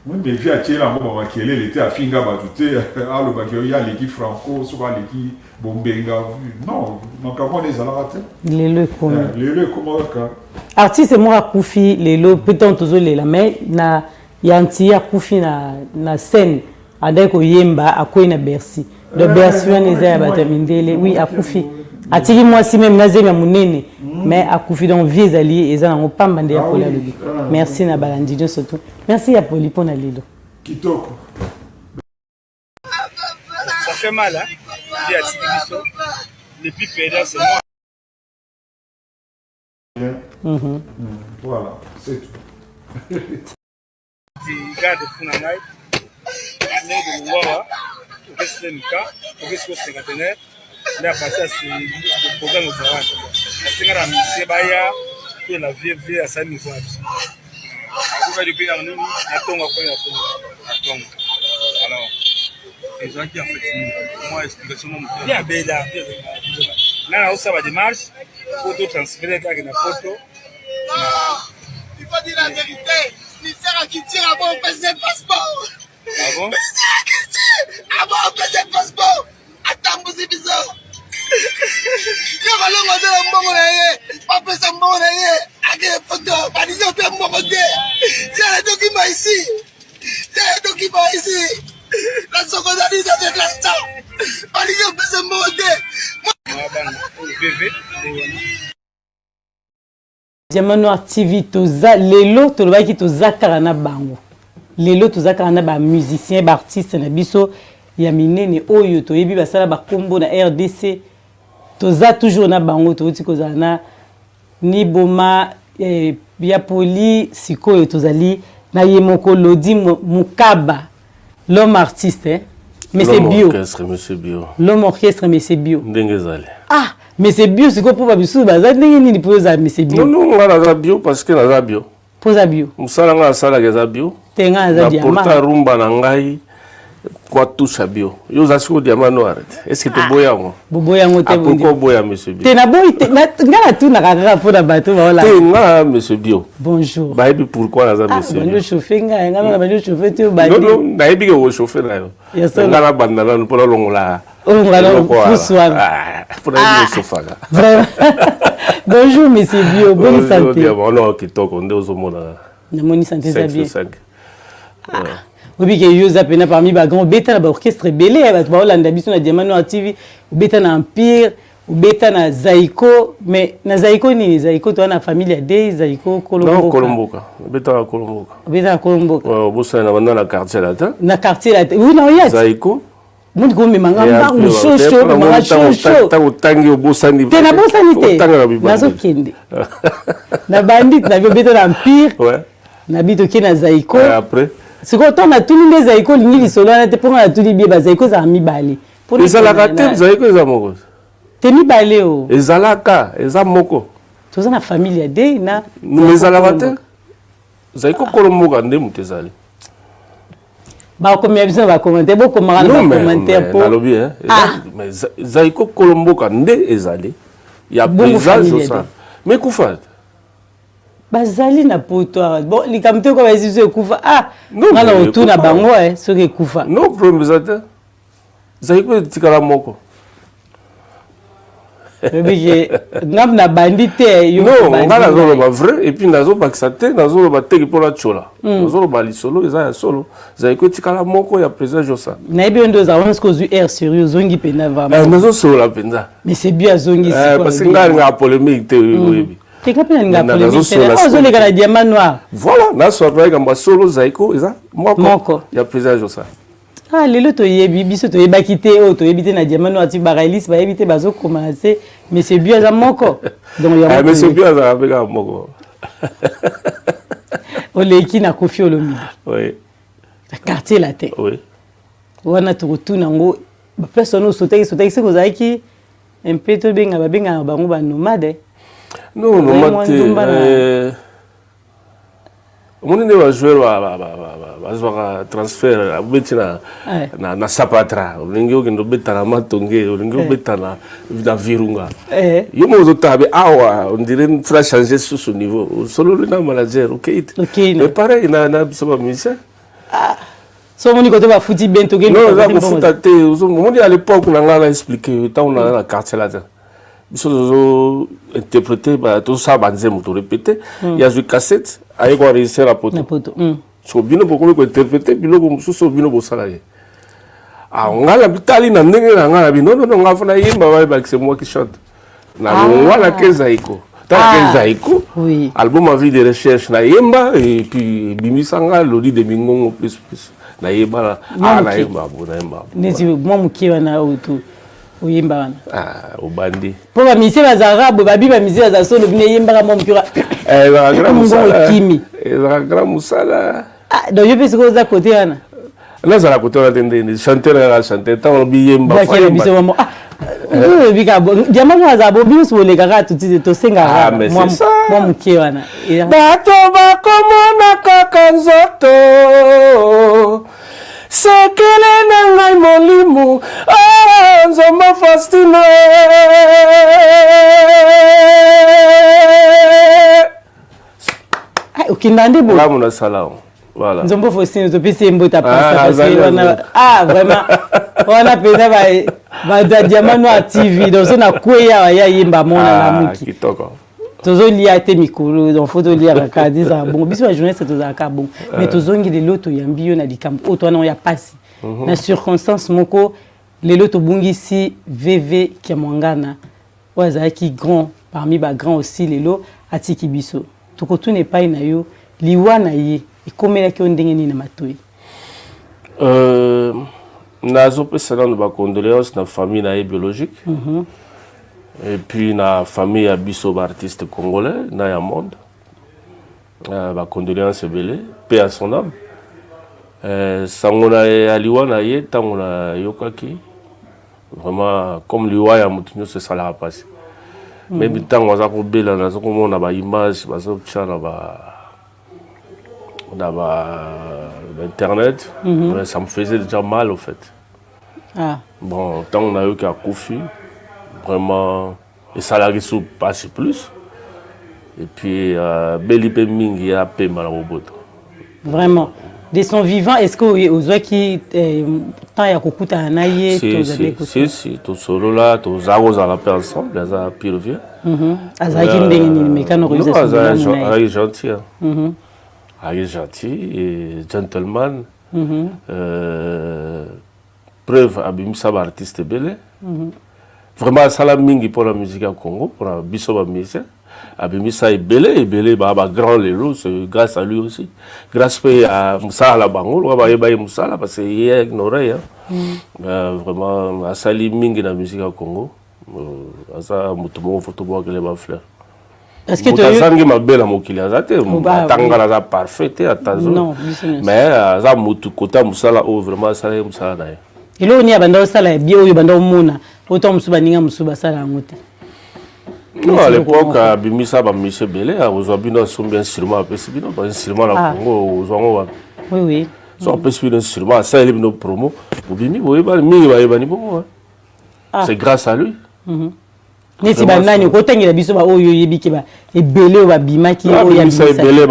mais vieux atiela yango bamakelele te, afinga bato te, alobaki oyo aleki Franco soki aleki Bombenga. Non, makambo wana ezalaka te. Lelo ekomi. Eh, lelo ekoma kaka. Artiste moko akufi lelo mpe ntango tozolela, mais na ya nti akufi na scène, andaki koyemba, akwei na Bercy. Donc Bercy wana eza ya bato ya mindele. Oui, akufi, atiki mwasi meme na zemi ya monene, mais akufi. Donc vie ezali eza nango pamba nde ya Poli alobi. Merci na balandi nyonso tu. Merci ya Poli mpo na lelo. Kitoko. Ça fait mal, hein? Vie atiki biso. Le plus perdant, c'est moi. Voilà, c'est tout. Garde fou na ngai ndenge longwawa okesi mika okesi ko cinquantenaire nde apasi ya programme ozala wana asenga na musicien baya mpe na vie vie asali niveau na biso akokaki mpe yango nini na ntongo akoki na ntongo na ntongo. Alors ezalaki en fait mwa explication mwa moke bien abela nga naosala badémarche po to transfere kaka na poto. Il faut dire la vérité. Ministère ya culture abo opesa passeport. Ah bon? Ministère ya culture abo opesa passeport. Atambusi biso. Yo kolongo aza na mbongo na ye. Bapesa mbongo na ye. Akeye poto. Badisi mpe mbongo te. Yala tokima ici. Yala tokima ici. La sokozali avec l'instant. Balingi opesa mbongo te. Mwa bana oyo vv nde wana. Diamant Noir TV, toza lelo, tolobaki toza kaka na bango. Lelo toza kaka na ba musicien, ba artiste na biso ya minene oyo toyebi basala bakombo na RDC. Toza toujours na bango, touti kozala na Niboma ya Poli, sikoyo tozali na ye moko Lodi Mukaba, l'homme artiste, hein? Mais c'est bio. Orchestre, monsieur Bio. L'homme orchestre, mais c'est bio. Ndenge ezali. Ah, mais c'est bio sikoyo mpo bamisusu baza ndenge nini mpo ozala monsieur Bio? Non, non, nga naza bio parce que naza bio. Mpo oza bio. Mosala nga nasalaka eza bio. Te, nga naza diamant. Na porta rumba na ngai kwa touche bio. Yo oza sikoyo diamant noir te. Est-ce que toboya yango? Boboya yango te. Ah, pourquoi oboya monsieur Bio? Te, naboyi te. Nga natunaka kaka mpo na bato baola. Te, nga monsieur Bio. Bonjour. Bayebi pourquoi naza monsieur Bio. Bandi ochauffe ngai, nga na bandi ochauffe te obandi. Non, non, nayebi ke ochauffe na yo. Nga nabanda nanu mpo nalongola. Mpona osofaka. Bonjour monsieur Bio, bonne santé? Bonjour, kitoko nde ozomona. Namoni santé eza bien. Oyebi ke yo oza mpena parmi bagrand, obeta na baorchestre ebele ya bato baolanda biso na Diamant Noir TV. Obeta na Empire, obeta na Zaiko, mais na Zaiko nini? Zaiko toza na famille ya de Zaiko Kolomboka. Kolomboka, obeta na Kolomboka. Obeta na Kolomboka. Obosana na banda na quartier latin. Na quartier latin, oui, na oya. Zaiko. Moni komema nga mbangu shosho, memanga shosho. Ntango otangi obosani. Te, nabosani te, nazokende na bandit na bi obeta na Empire, na bi toke na Zaiko. Sikoyo ntango natuni nde Zaiko olingi lisolo wana te, mponga natuni bie bazaiko ezala mibale. Ezalaka te, Zaiko eza moko. Te, mibale o. Ezalaka, eza moko. Toza na famille ya de na. Ezalaka te, Zaiko Kolomboka nde moto ezali. Bakomela biso na bacommentaire, bokomaka na bacommentaire po nalobi Zaiko Kolomboka nde ezali ya président Josa, mais kufa. Bazali na poto awa. Bon, likambo te, ko bayesi biso ekufa. Ah, nga na otuna bango soki ekufa. Non, problème eza te, Zaiko etikala moko. Oyebi nga na bandi te. Yo non, nga nazoloba vrai et puis nazobakisa te, nazoloba teke mpo natiola. Nazoloba lisolo eza ya solo, Zaiko etikala moko ya président Josa. Nayebi yo nde ozala wana, soki ozwi air sérieux, ozongi mpenza vraiment. Nazosolola mpenza. Mais c'est bien, azongi. Parce que nga alingaka polémique te, oyebi. Te, nga mpe nalinga polémique te. Ozoleka na Diamant Noir. Voilà, nasola likambo ya solo, Zaiko eza moko ya président Josa. Ah, lelo toyebi, biso toyebaki te, oyo toyebi te na Diamant Noir ti Baraelis bayebi te, bazokoma na se Monsieur Bio aza moko. Donc yango Eh, Monsieur Bio azalaka mpe kaka moko. Oleki na Koffi Olomide. Oui. Na Quartier Latin. Oui. Wana tokotuna yango ba place wana osotaki sotaki soki ozalaki un peu tobenga babengaka bango ba nomade. Non, nomade te. Omoni nde bajoueur bazwaka transfert, obeti na Sapatra, olingi okende obeta na Matonge, olingi obeta na Virunga, yo moko ozotala be awa on dirait fera changer susu niveau, osololi na manager, okei te. Mais pareil na biso bamusicien. So omoni kote bafuti bien, tokende. Non, eza kofuta te. Omoni, à l'époque na ngai na expliqué, ntango na na Quartier Latin, biso tozo interpréter, tozosala banzembo, torépété, ye azwi cassette, aye koenregistre na Poto. So bino bokomi kointerpréter biloko mosusu oyo bino bosala ye. Ah, ngai na bitali na ndenge na ngai na bino, non, non, ngai fana yemba, bayebaki c'est moi qui chante. Nalongwa na ke Zaiko, tala ke Zaiko, album Avis de recherche, nayemba et puis ebimisa nga Lodi de Mingongo plus plus nayeba. Ah, nayemba bo, nayemba. Neti mwa moke wana oyo to oyemba wana. Ah, obandi. Mpo bamisie bazalaka boye, babi bamisie bazala solo, bino eyembaka mwa moke. Ezalaka grand mosala. Ekimi. Ezalaka grand mosala. Ah, donc yo mpe sikoyo oza kote wana? Nazala kote wana te. Ndenge chanteur kaka chanteur, ntango olobi yemba. Bwakela biso mamo. Oyebi kaka Diamant Noir azala bo, biso bolekaka tuti, tosengaka mwa moke wana. Bato bakomona kaka nzoto, sekele na ngai molimo. Oh, Nzombo Faustino. Okenda nde boye. Ngamu nasala. Voilà. Nzombo Faustino, topesi ye mbota wana. Ah, vraiment, wana mpenza bato ya Diamant Noir TV. Donc so nakweya awa, ya yemba mona lamuki. Kitoko. Tozolia te mikolo, donc faut toliaka kaka ezala bongo. Biso bajournaliste tozalaka bongo. Mais tozongi lelo, toyambi yo na likambo oyo towana ya pasi na circonstance moko. Lelo tobungisi VV Kiamwangana oyo azalaki grand parmi bagrand aussi. Lelo atiki biso. Tokotuna epai na yo, liwa na ye ekomelaki yo ndenge nini na matoi? Nazopesa nano bacondoléance na famille na ye biologique et puis na famille ya biso baartiste congolais na ya monde. Bacondoléance ebele, paix à son âme. Sango na ya liwa na ye, ntango nayokaki, vraiment, comme liwa ya motu nyonso esalaka mpasi. Même ntango aza kobela, naza komona baimage bazotia na ba internet, mais ça me faisait déjà mal au fait. Bon, ntango nayoki akufi, vraiment esalaki su mpasi plus. Et puis beli mpe mingi ya pemba na boboto. Vraiment, de son vivant, est ce que ozwaki temps ya kokutana na ye? Si, si, tosolola, toza kozala mpe ensemble, aza pire vieux. Azalaki ndenge nini? Mekano. Azalaki gentil, azalaki gentil et gentleman. Preuve, abimisa baartiste ebele. Vraiment asala mingi mpona musique ya Congo, mpona biso bamusicien. Abimisa ebele ebele, baa bagrand lelo, c'est grâce à lui aussi, grâce mpe ya mosala na bango loka bayeba ye mosala, parce que ye une oreille. Vraiment asali mingi na musique ya Congo. Aza moto moko faut tobwakele bafleur. Moto azangi mabe na mokili aza te, ata nga naza parfait te, ata zo, mais aza motu kota mosala oyo vraiment asala ye mosala na ye. Eloko nini abanda osala ya bien oyo banda omona oyo ntango mosusu baninga mosusu basala yango te? Non, à l'époque abimisa bamusicien ebele. Ozwa bino, asombi instrument, apesi bino bainstrument na Congo, ozwa yango wapi? Oui, oui. So apesi bino instrument, asaleli bino promo, bobimi, boyebani mingi, bayebani bongo. C'est grâce à lui. Neti banani okotangela biso baoyo oyebi ke ebele oyo babimaki? Oyo ebele,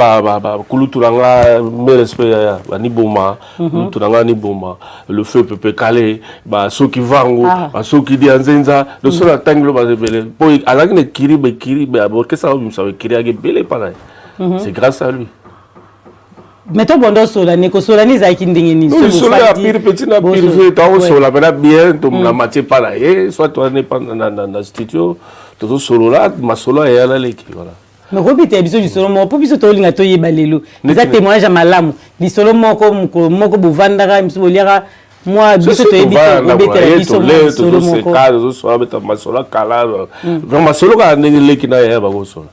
kulutu na nga, mes respect yaya, baniboma, kulutu na nga Niboma, le feu Pepe Kale, basoki Vango, basoki Dia Nzenza. Loso natangi lo, baza ebele, po azalaki na ekiri, baekiri baorchestre, babimisa baekiri yaki ebele epa na ye. C'est grâce à lui. Mais to bondo osola ne kosola ne ezalaki ndenge nini? Lisolo ya pire petit na pire vieux, toakosola mpena bien na matie epa na ye, soit wana epa na studio, tozosolola masolo ya naleki, voilà. Mais kobetela biso lisolo moko mpo biso tolinga toyeba lelo, eza témoignage ya malamu. Lisolo moko, mokolo moko bovandaka, misu boliaka. Mwa biso toyebi te, obetela biso mwa lisolo moko. Tozosola, beta masolo ya kala, vraiment masolo kaka ndenge leki na yaya bakosola.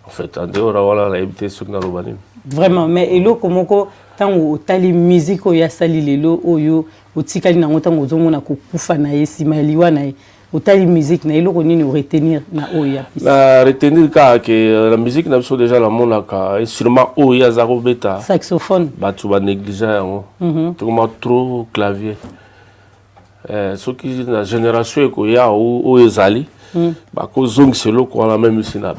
En fait, en dehors wana, nayebi te soki naloba nini. Vraiment, mais eloko moko, ntango otali musique oyo asali lelo oyo otikali nango, ntango ozomona kokufa na ye, nsima ya liwa na ye, otali musique na eloko nini oretenir na oyo ya biso? Na retenir kaka ke na musique na biso déjà namonaka instrument oyo ye aza kobeta, saxophone. Bato banéglige yango. Tokoma trop clavier. Soki na génération ekoya oyo ezali, bakozongisa eloko wana, même si na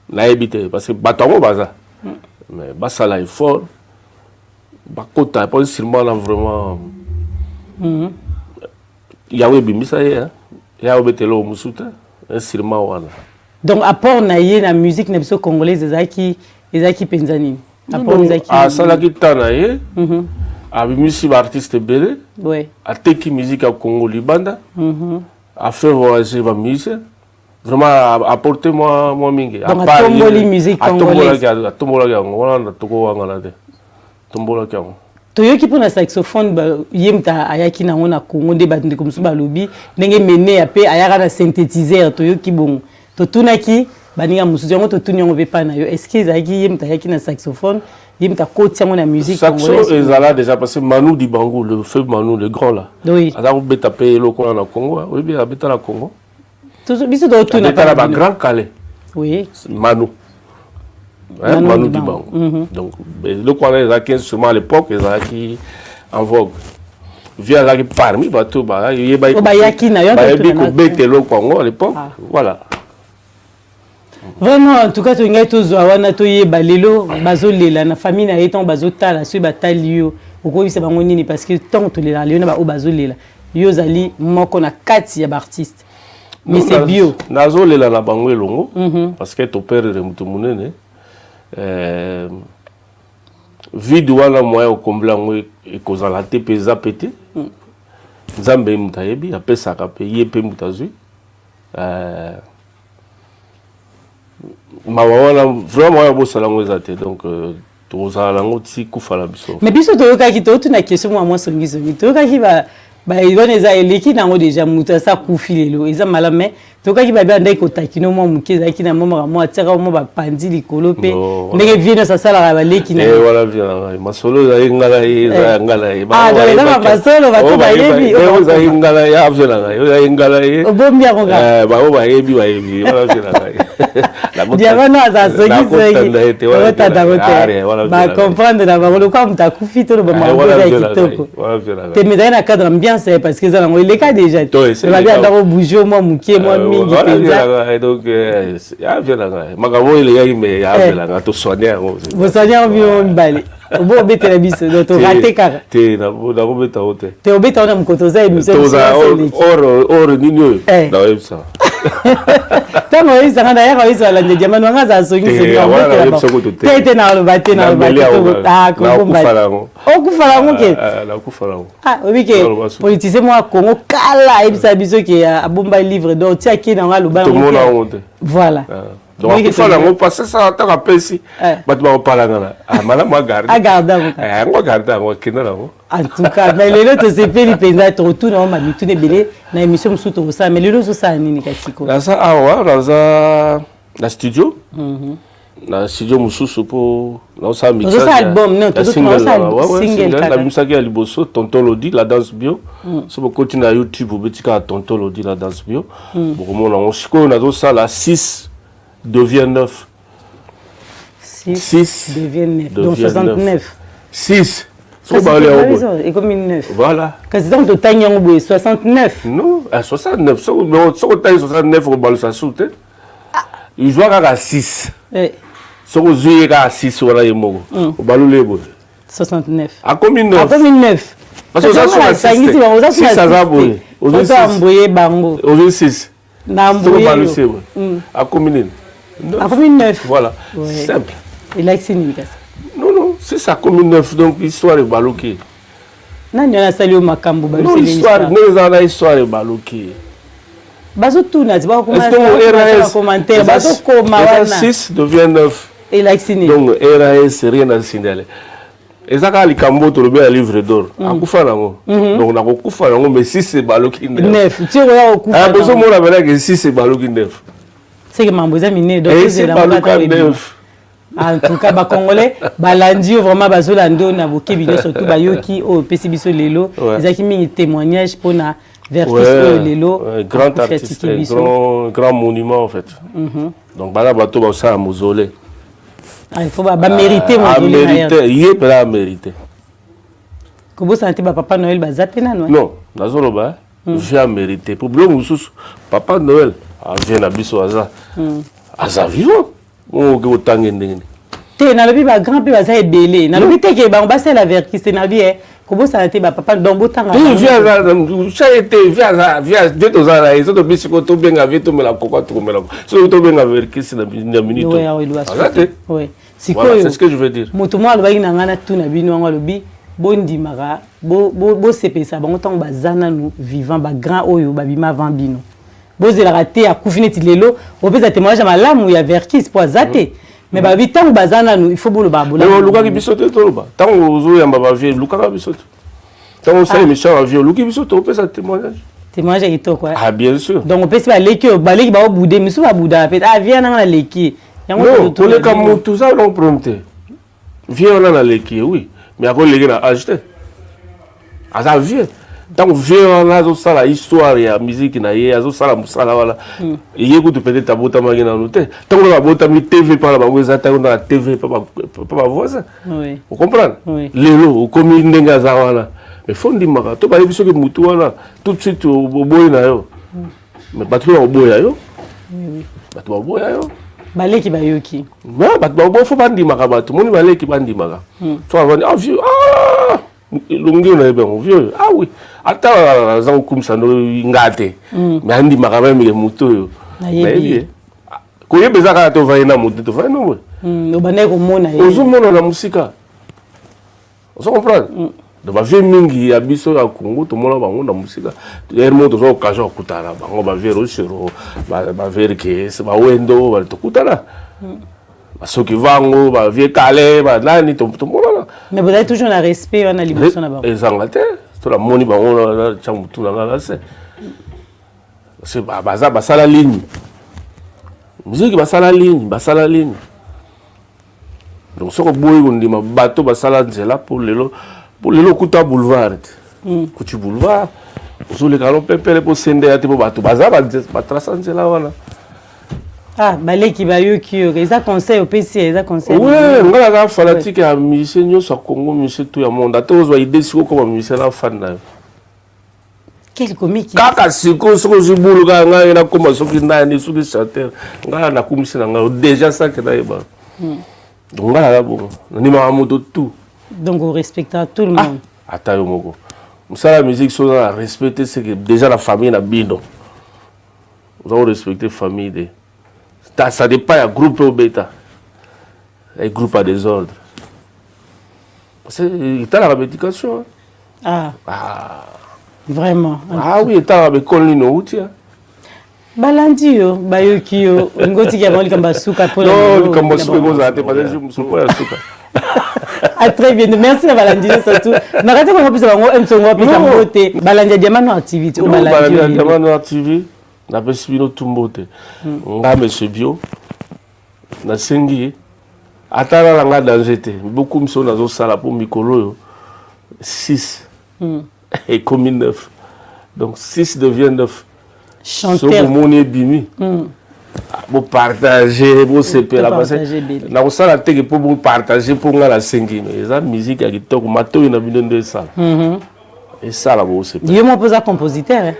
nayebi te, parce que bato yango baza, mais basala effort, bakota po instrument wana vraiment yango ebimisa ye ya obetela oyo mosusu te, instrument wana. Donc apport na ye na musique na biso congolaise ezalaki mpenza nini? Apport ezalaki? Asalaki ta na ye, abimisi baartiste ebele, ateki musique ya Congo libanda, afaire voyager bamusicien, vraiment apporté mwa mingi. Donc atomboli musique congolaise. Atombolaki yango wana, tokowangana te, atombolaki yango. Toyoki mpona saxophone, ye moto ayaki nango na Congo. Nde bandeko mosusu balobi ndenge Meneya mpe ayaka na synthétiseur. Toyoki bongo, totunaki baninga mosusu yango, totuni yango mpe epai na yo: est ce que ezalaki ye moto ayaki na saxophone, ye moto akoti yango na musique? Saxo ezala déjà, parce que Manu Dibango, le feu Manu, le grand là, aza kobeta mpe eloko wana na Congo. Oyebi, abeta na Congo. Biso totuna. Abeta na bagrand Kallé. Manu, Manu Dibango. Donc eloko wana ezalaki instrument à l'époque ezalaki en vogue. Vieux azalaki parmi bato bayaki na yo. Bayebi kobeta eloko yango à l'époque, voilà. Vraiment, en tout cas, tolingai tozwa wana, toyeba lelo bazolela na famille na ye. Ntango bazotala, soki batali yo, okoyebisa bango nini? Parce que ntango tolelaka lelo na baoyo bazolela, yo ozali moko na kati ya baartiste, mais c'est bio. Nazolela na bango elongo, parce que toperdre moto monene. Vide wana, moyen okombela yango ekozala te, mpe eza pe te. Nzambe moto ayebi, apesaka mpe ye mpe moto azwi. Mawa wana vraiment oyo bosala yango eza te. Donc tokozala nango ti kufa na biso. Mais biso toyokaki, totuna question mwa songisongi. Toyokaki wana eza eleki nango déjà, moto asa kufi lelo, eza malamu. Mais toyokaki babi andaki kotakino mwa moke, ezalaki na mwa makambo atiaka mwa bapandi likolo mpe ndenge vieux nyonso asalaka baleki na ye. Wana vieux na ngai, masolo ezali nga na ye, eza ya nga na ye. Eza masolo bato bayebi. Ezali nga na ye, vieux na ngai, ezali nga na ye. Obombi yango kaka. Bango bayebi, bayebi, wana vieux na ngai. Diamano aza songisongi, otanda te, bacomprendre na bango lokola moto akufi. Toloba makambo eza ya kitoko te, mais ezali na cadre ambiance, parce que eza nango eleka déjà te. Babi anda kobouge mwa moke, mwa mingi mpenza. Donc ya vieux na ngai, makambo oyo elekaki, mais ya vieux na ngai, tosoigne yango. Bosoigne yango bino mibale. Obo obetela biso, donc torate kaka. Te, nakobeta o te. Te, obeta wana mokoto oza émission. Or nini oyo nakoyebisa? Ntango oyebisanga, nayaka oyebisa balandi Diamano wanga azala songisongi te. Te, naloba te, naloba te, kogomba okufa nango ke. Nakufa nango. Oyebi ke politicien moko ya Congo kala ayebisa biso ke abomba livre, donc tia ke nango, aloba. Tomona yango te. Voilà. Donc akufa nango, parce que ça, ntango apesi, bato bakopalangana, malamu agarde. Agarde yango. Yango agarde yango, akenda nango. En tout cas, mais lelo tosepeli mpenza. Tokotuna ngo bamituna ebele na émission mosusu tokosala. Mais lelo ozosala nini kasiko? Naza awa, naza na studio, na studio mosusu mpo naosala. Ozosala album? Non, single. Nabimisaki ya liboso, Tonton Lodi la danse bio. So bokoti na YouTube, obeti kaka Tonton Lodi la danse bio, bokomona yango. Sikoyo nazosala 6 devient 9. 6 devient 9, donc 69. 6. Ekomi 9. Voilà. Kasi ntango totangi yango boye, 69. Non, 69, soki otangi 69, okobalusa su te, izwa kaka 6. Soki ozwi ye kaka 6 wana ye moko, obaluli ye boye. 69. Akomi 9. Akomi 9. Parce que oza sur asangisi bango, oza sur aza boye. Ozo amboye bango. Ozwi 6. Na amboye yo, akomi nini? Akomi 9. Voilà, simple. Elakisi nini kasi? Non, non, c'est ça, akomi 9, donc histoire ebaluki. Nani wana asali yo makambo? Non, histoire ndenge ezala na histoire ebaluki. Bazotuna ti bakocommentaire, bazokoma wana. 6 devient 9. Elakisi nini? Donc RAS, rien à signaler. Eza kaka likambo tolobi ya livre d'or. Akufa nango. Donc nakokufa nango mais 6 ebaloki 9. Ti okoya kokufa. Ah bozomona bela ke 6 ebaloki 9. C'est que mambo eza minene donc ezela baluka 9. En tout cas, ba Congolais, balandi yo vraiment bazolanda yo na bokebi nyonso tout bayoki oyo opesi biso lelo. Ezalaki mingi témoignage mpona Verckys oyo lelo. Grand artiste, grand, grand monument en fait. Donc bana bato basala mausolée. Ah, il faut ba, ba mériter mausolée. Mériter, ye pela mériter. Kobosana te ba papa Noël baza pe nano. Non, nazoloba vie mérité. Pour biloko mosusu, papa Noël avie na biso aza. Aza vivant. Okoki kotange ndenge nini? Te, nalobi ba grand mpe baza ebele. Nalobi te ke bango basala Verckys te, nalobi kobosana te bapapa donc botanga. Te, vie aza ye te, vie aza vie toza na ye. So tobi sikoyo tobenga vie tomela kokwa tokomela soki tobenga Verckys na minute aza te. Sikoyo c'est ce que je veux dire. Moto moko alobaki na ngai natuna bino yango, alobi bondimaka bosepelisa bango ntango baza nanu vivant, bagrand oyo babima avant bino. Bozelaka te akufi neti lelo opesa témoignage ya malamu ya Verckys po aza te, mais babi ntango baza nanu il faut boloba bolamu. Olukaki biso te toloba ntango ozoyamba bavie, lukaka biso te ntango osala émission ya bavie, oluki biso te opesa témoignage. Témoignage ya kitoko. Ah bien sûr. Donc opesi baleki oyo baleki baobude misu babudaka pe ah vie nanga naleki yango. Koleka motu oza nango problème te. Vie wana naleki ye, oui, mais akoleki na age te, aza vieux. Ntango vieux wana azosala histoire ya musique na ye, azosala mosala wana, ye kutu peut-être abotamaki nanu te. Ntango na babotami, TV mpa na bango eza ntango na TV pa bavoisin, ocomprendre? Lelo okomi ndenge aza wana, mais faut ndimaka to bayebi soki mutu wana tout de suite oboyi na yo, mais bato mpe bakoboya yo, bato baboya yo. Baleki bayoki. Bato baboya, faut bandimaka bato moni baleki bandimaka so avandi ah vieux, ah elongi oyo nayebi yango, vieux, ah oui, ata aza kokumisa ndo nga te, mais andimaka même ke motu oyo nayebi ye. Koyeba eza kaka te ovandi na motu, tovandi no boye. Obandaki komona ye. Ozomona na mosika, ozo comprendre? Donc bavie mingi ya biso ya Congo tomona bango na mosika. Ere moko tozwa occasion ya kokutana na bango, bavie Rochero, baverkes, bawendo, tokutana, basoki vango, bavie kale, banani, tomonana. Mais bozali toujours na respect wana liboso na bango? Ezanga te. To namoni bango, natya motu na nga na se, parce que baza basala ligne musique, basala ligne, basala ligne. Donc soki oboyi kondima bato basala nzela mpo lelo, mpo lelo okuta boulevard te, kuti boulevard ozoleka no pepele mpo sende ya te, mpo bato baza batraça nzela wana. Ah, baleki bayoki yo, eza conseil opesi, eza conseil. Oui, ngai naza fanatique ya musicien nyonso ya Congo, musicien tout ya monde. Ata ozwa idée sikoyo okoma musicien, na fan na yo. Quel comique! Kaka sikoyo soki ozwi bulu kaka ngai nakoma soki nani, soki chanteur, ngai nakumisi na ngai déjà sake nayeba. Donc ngai naza bongo, nandimaka moto tout. Donc orespecta tout le monde. Ata yo moko mosala ya musique, soki oza na respect te, c'est que déjà na famille na bino oza korespecte famille te. Ça dépend ya groupe obeta, ya groupe ya désordre, parce que etalaka baéducation. Ah. Ah. Vraiment. Ah oui, etalaka baekole nini outi. Balandi yo, bayoki yo, olingi otika bango likambo ya suka? Mpona likambo ya suka ekozala te, parce que mosuku ya suka. Ah, très bien, merci na balandi nyonso tu na kati kopesa bango msongo, apesa mbote balandi ya Diamant Noir TV. Oyo balandi ya Diamant Noir TV, napesi bino tu mbote. Nga monsieur Bio, nasengi ata nala nga danger te, bokumisa oyo nazosala mpo mikolo oyo 6 ekomi 9, donc 6 devient 9. Soki omoni ebimi, bopartage, bosepela, parce nakosala teke mpo bopartage, mpo nga nasengi eza musique ya kitoko, matoi na bino nde esala esala bosepela. Yo moko oza compositeur,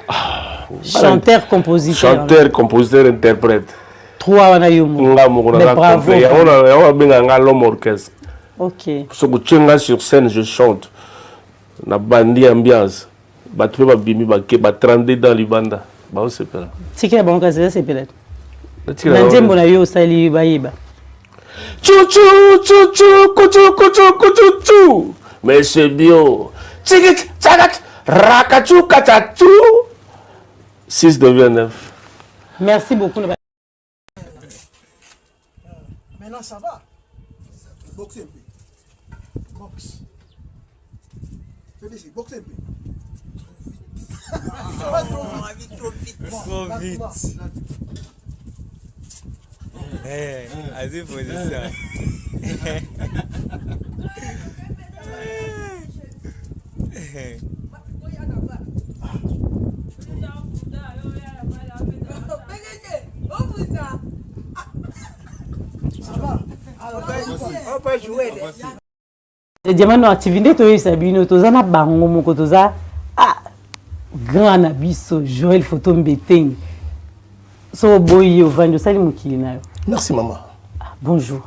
chanteur, compositeur. Chanteur, compositeur, interprète. Trois wana yo moko. Nga moko naza complet, yango babengaka nga l'homme orchestre. Soki otie nga sur scène, je chante na bandi ambiance, bato mpe babimi, bake ba 32 dans libanda, baosepela. Tikela bango kasi basepela na nzembo na yo osali, bayeba. Chuchu chuchu kuchu kuchu kuchu chu, monsieur Bio, tsikit tsakat rakachu katachu, 6 devient 9. Merci beaucoup. Maintenant, ça va. Boxe un peu. Boxe. PDG, boxe un peu. Trop vite. Trop vite. Eh, azwi position. On peut jouer. Diamant Noir TV nde toyebisa bino toza na bango moko toza ah, grand na biso Joël Photo Mbeteng so oboyi ye ovandi osali mokili na yo. Merci maman. Ah, bonjour.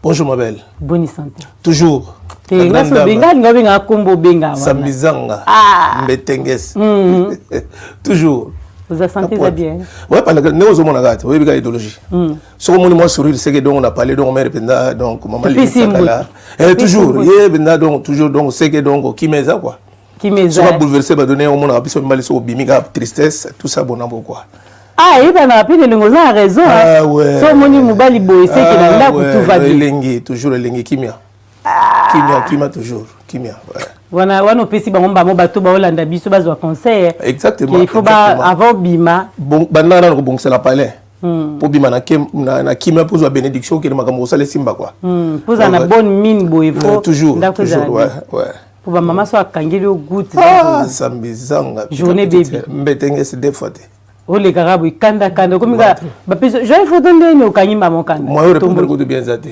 Bonjour ma belle. Bonne santé. Toujours. Te nga so benga linga benga kombo benga wana. Sambizanga. Ah. Mbetenges. Toujours. Oza santé eza bien. Ouais, parce que ndenge ozomona kaka te oyebi kaka idéologie. Soki omoni mwa sourire seke donc on a parlé donc mère mpenza donc mama Lili eh, toujours ye mpenza donc toujours donc seke donc kimia eza quoi. Kimia eza. Soki abouleverse badonne omonaka biso mibali soki obimi kaka tristesse tout ça bonambo quoi. Ah, eyebanaka mpe elengi oza na raison. Ah, ouais. So omoni mobali boye seke na ndako tout va bien. Elengi toujours elengi kimia. Kimia kimia toujours kimia. Ouais. Wana wana opesi bango mbamo bato baolanda biso bazwa conseil. Exactement. Il faut ba avant bima. Bon banda na kobongisa na palais. Po bima na na, na kimia po zwa bénédiction okende makambo kosala esimba quoi. Po za na bonne mine boye faut toujours toujours ouais ouais. Po ba mama so akangeli yo goutte. Ah zambi zanga. Journée baby. Mbetenge c'est deux fois te. Olekaka boye kanda kanda okomi kaka bapesi joye photo ndeni okangi mbama okanda. Moyen répondre kutu bien eza te.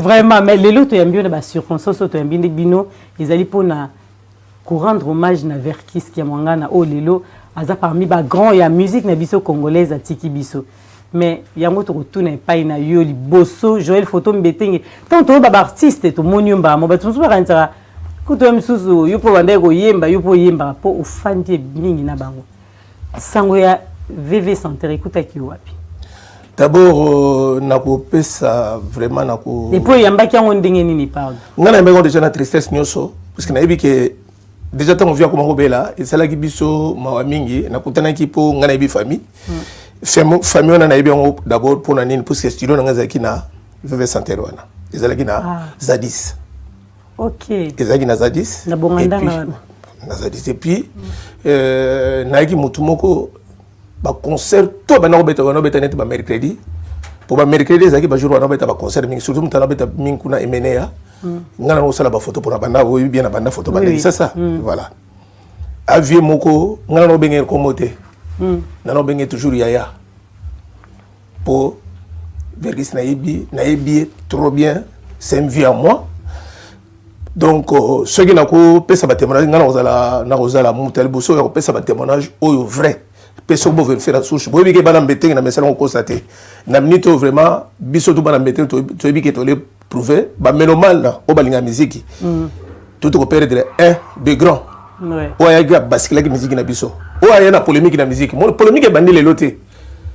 Vraiment mais lelo toyambi yo na ba circonstances oyo toyambi nde bino ezali mpona korendre hommage na Verckys Kiamwangana oyo lelo aza parmi ba grand ya musique na biso congolaise atiki biso. Mais yango tokotuna epai na yo liboso Joël Photo Mbetenge ntango toyoba ba artiste tomoni yo mbala moko bato mosusu bakanisaka kutu ya misusu yo mpo obandaki koyemba yo mpo oyembaka mpo ofandi mingi na bango. Sango ya VV Center ekutaki yo wapi? D'abord nakopesa vraiment nako Et puis oyambaki yango ndenge nini pardon? Nga nayambaki yango déjà na tristesse nyonso parce que nayebi ke déjà ntango vieux akoma kobela esalaki biso mawa mingi nakutanaki mpo nga nayebi famille. Famille wana nayebi yango d'abord mpona nini puisque studio na nga ezalaki na VV Center wana ezalaki na Zadis. Ok. Ezalaki na Zadis. Na Bongandanga wana. Na Zadis et puis nayaki motu moko ba concert to banda kobeta banda kobeta neti ba mercredi po ba mercredi ezalaki ba jour banda kobeta ba concert mingi surtout moto anabeta mingi kuna emenea nga na kosala ba photo mpona banda oyebi bien na banda photo banda Kisasa voilà avie moko nga na obenge kombo te na obenge toujours yaya po Verckys nayebi nayebi ye trop bien, c'est un vieux à moi. Donc soki nakopesa ba témoignage nga nakozala nakozala moto ya liboso ya kopesa ba témoignage oyo vrai mpe soki boverifie na source boyebi ke bana Mbetenge na mesala kokosa te na minute oyo vraiment biso to bana Mbetenge toyebi ke tole prouver ba mélomane oyo balinga miziki tout koperdre un de grand oyo ayaki abasikilaki miziki na biso oyo aya na polémique na miziki polémique ebandi lelo te.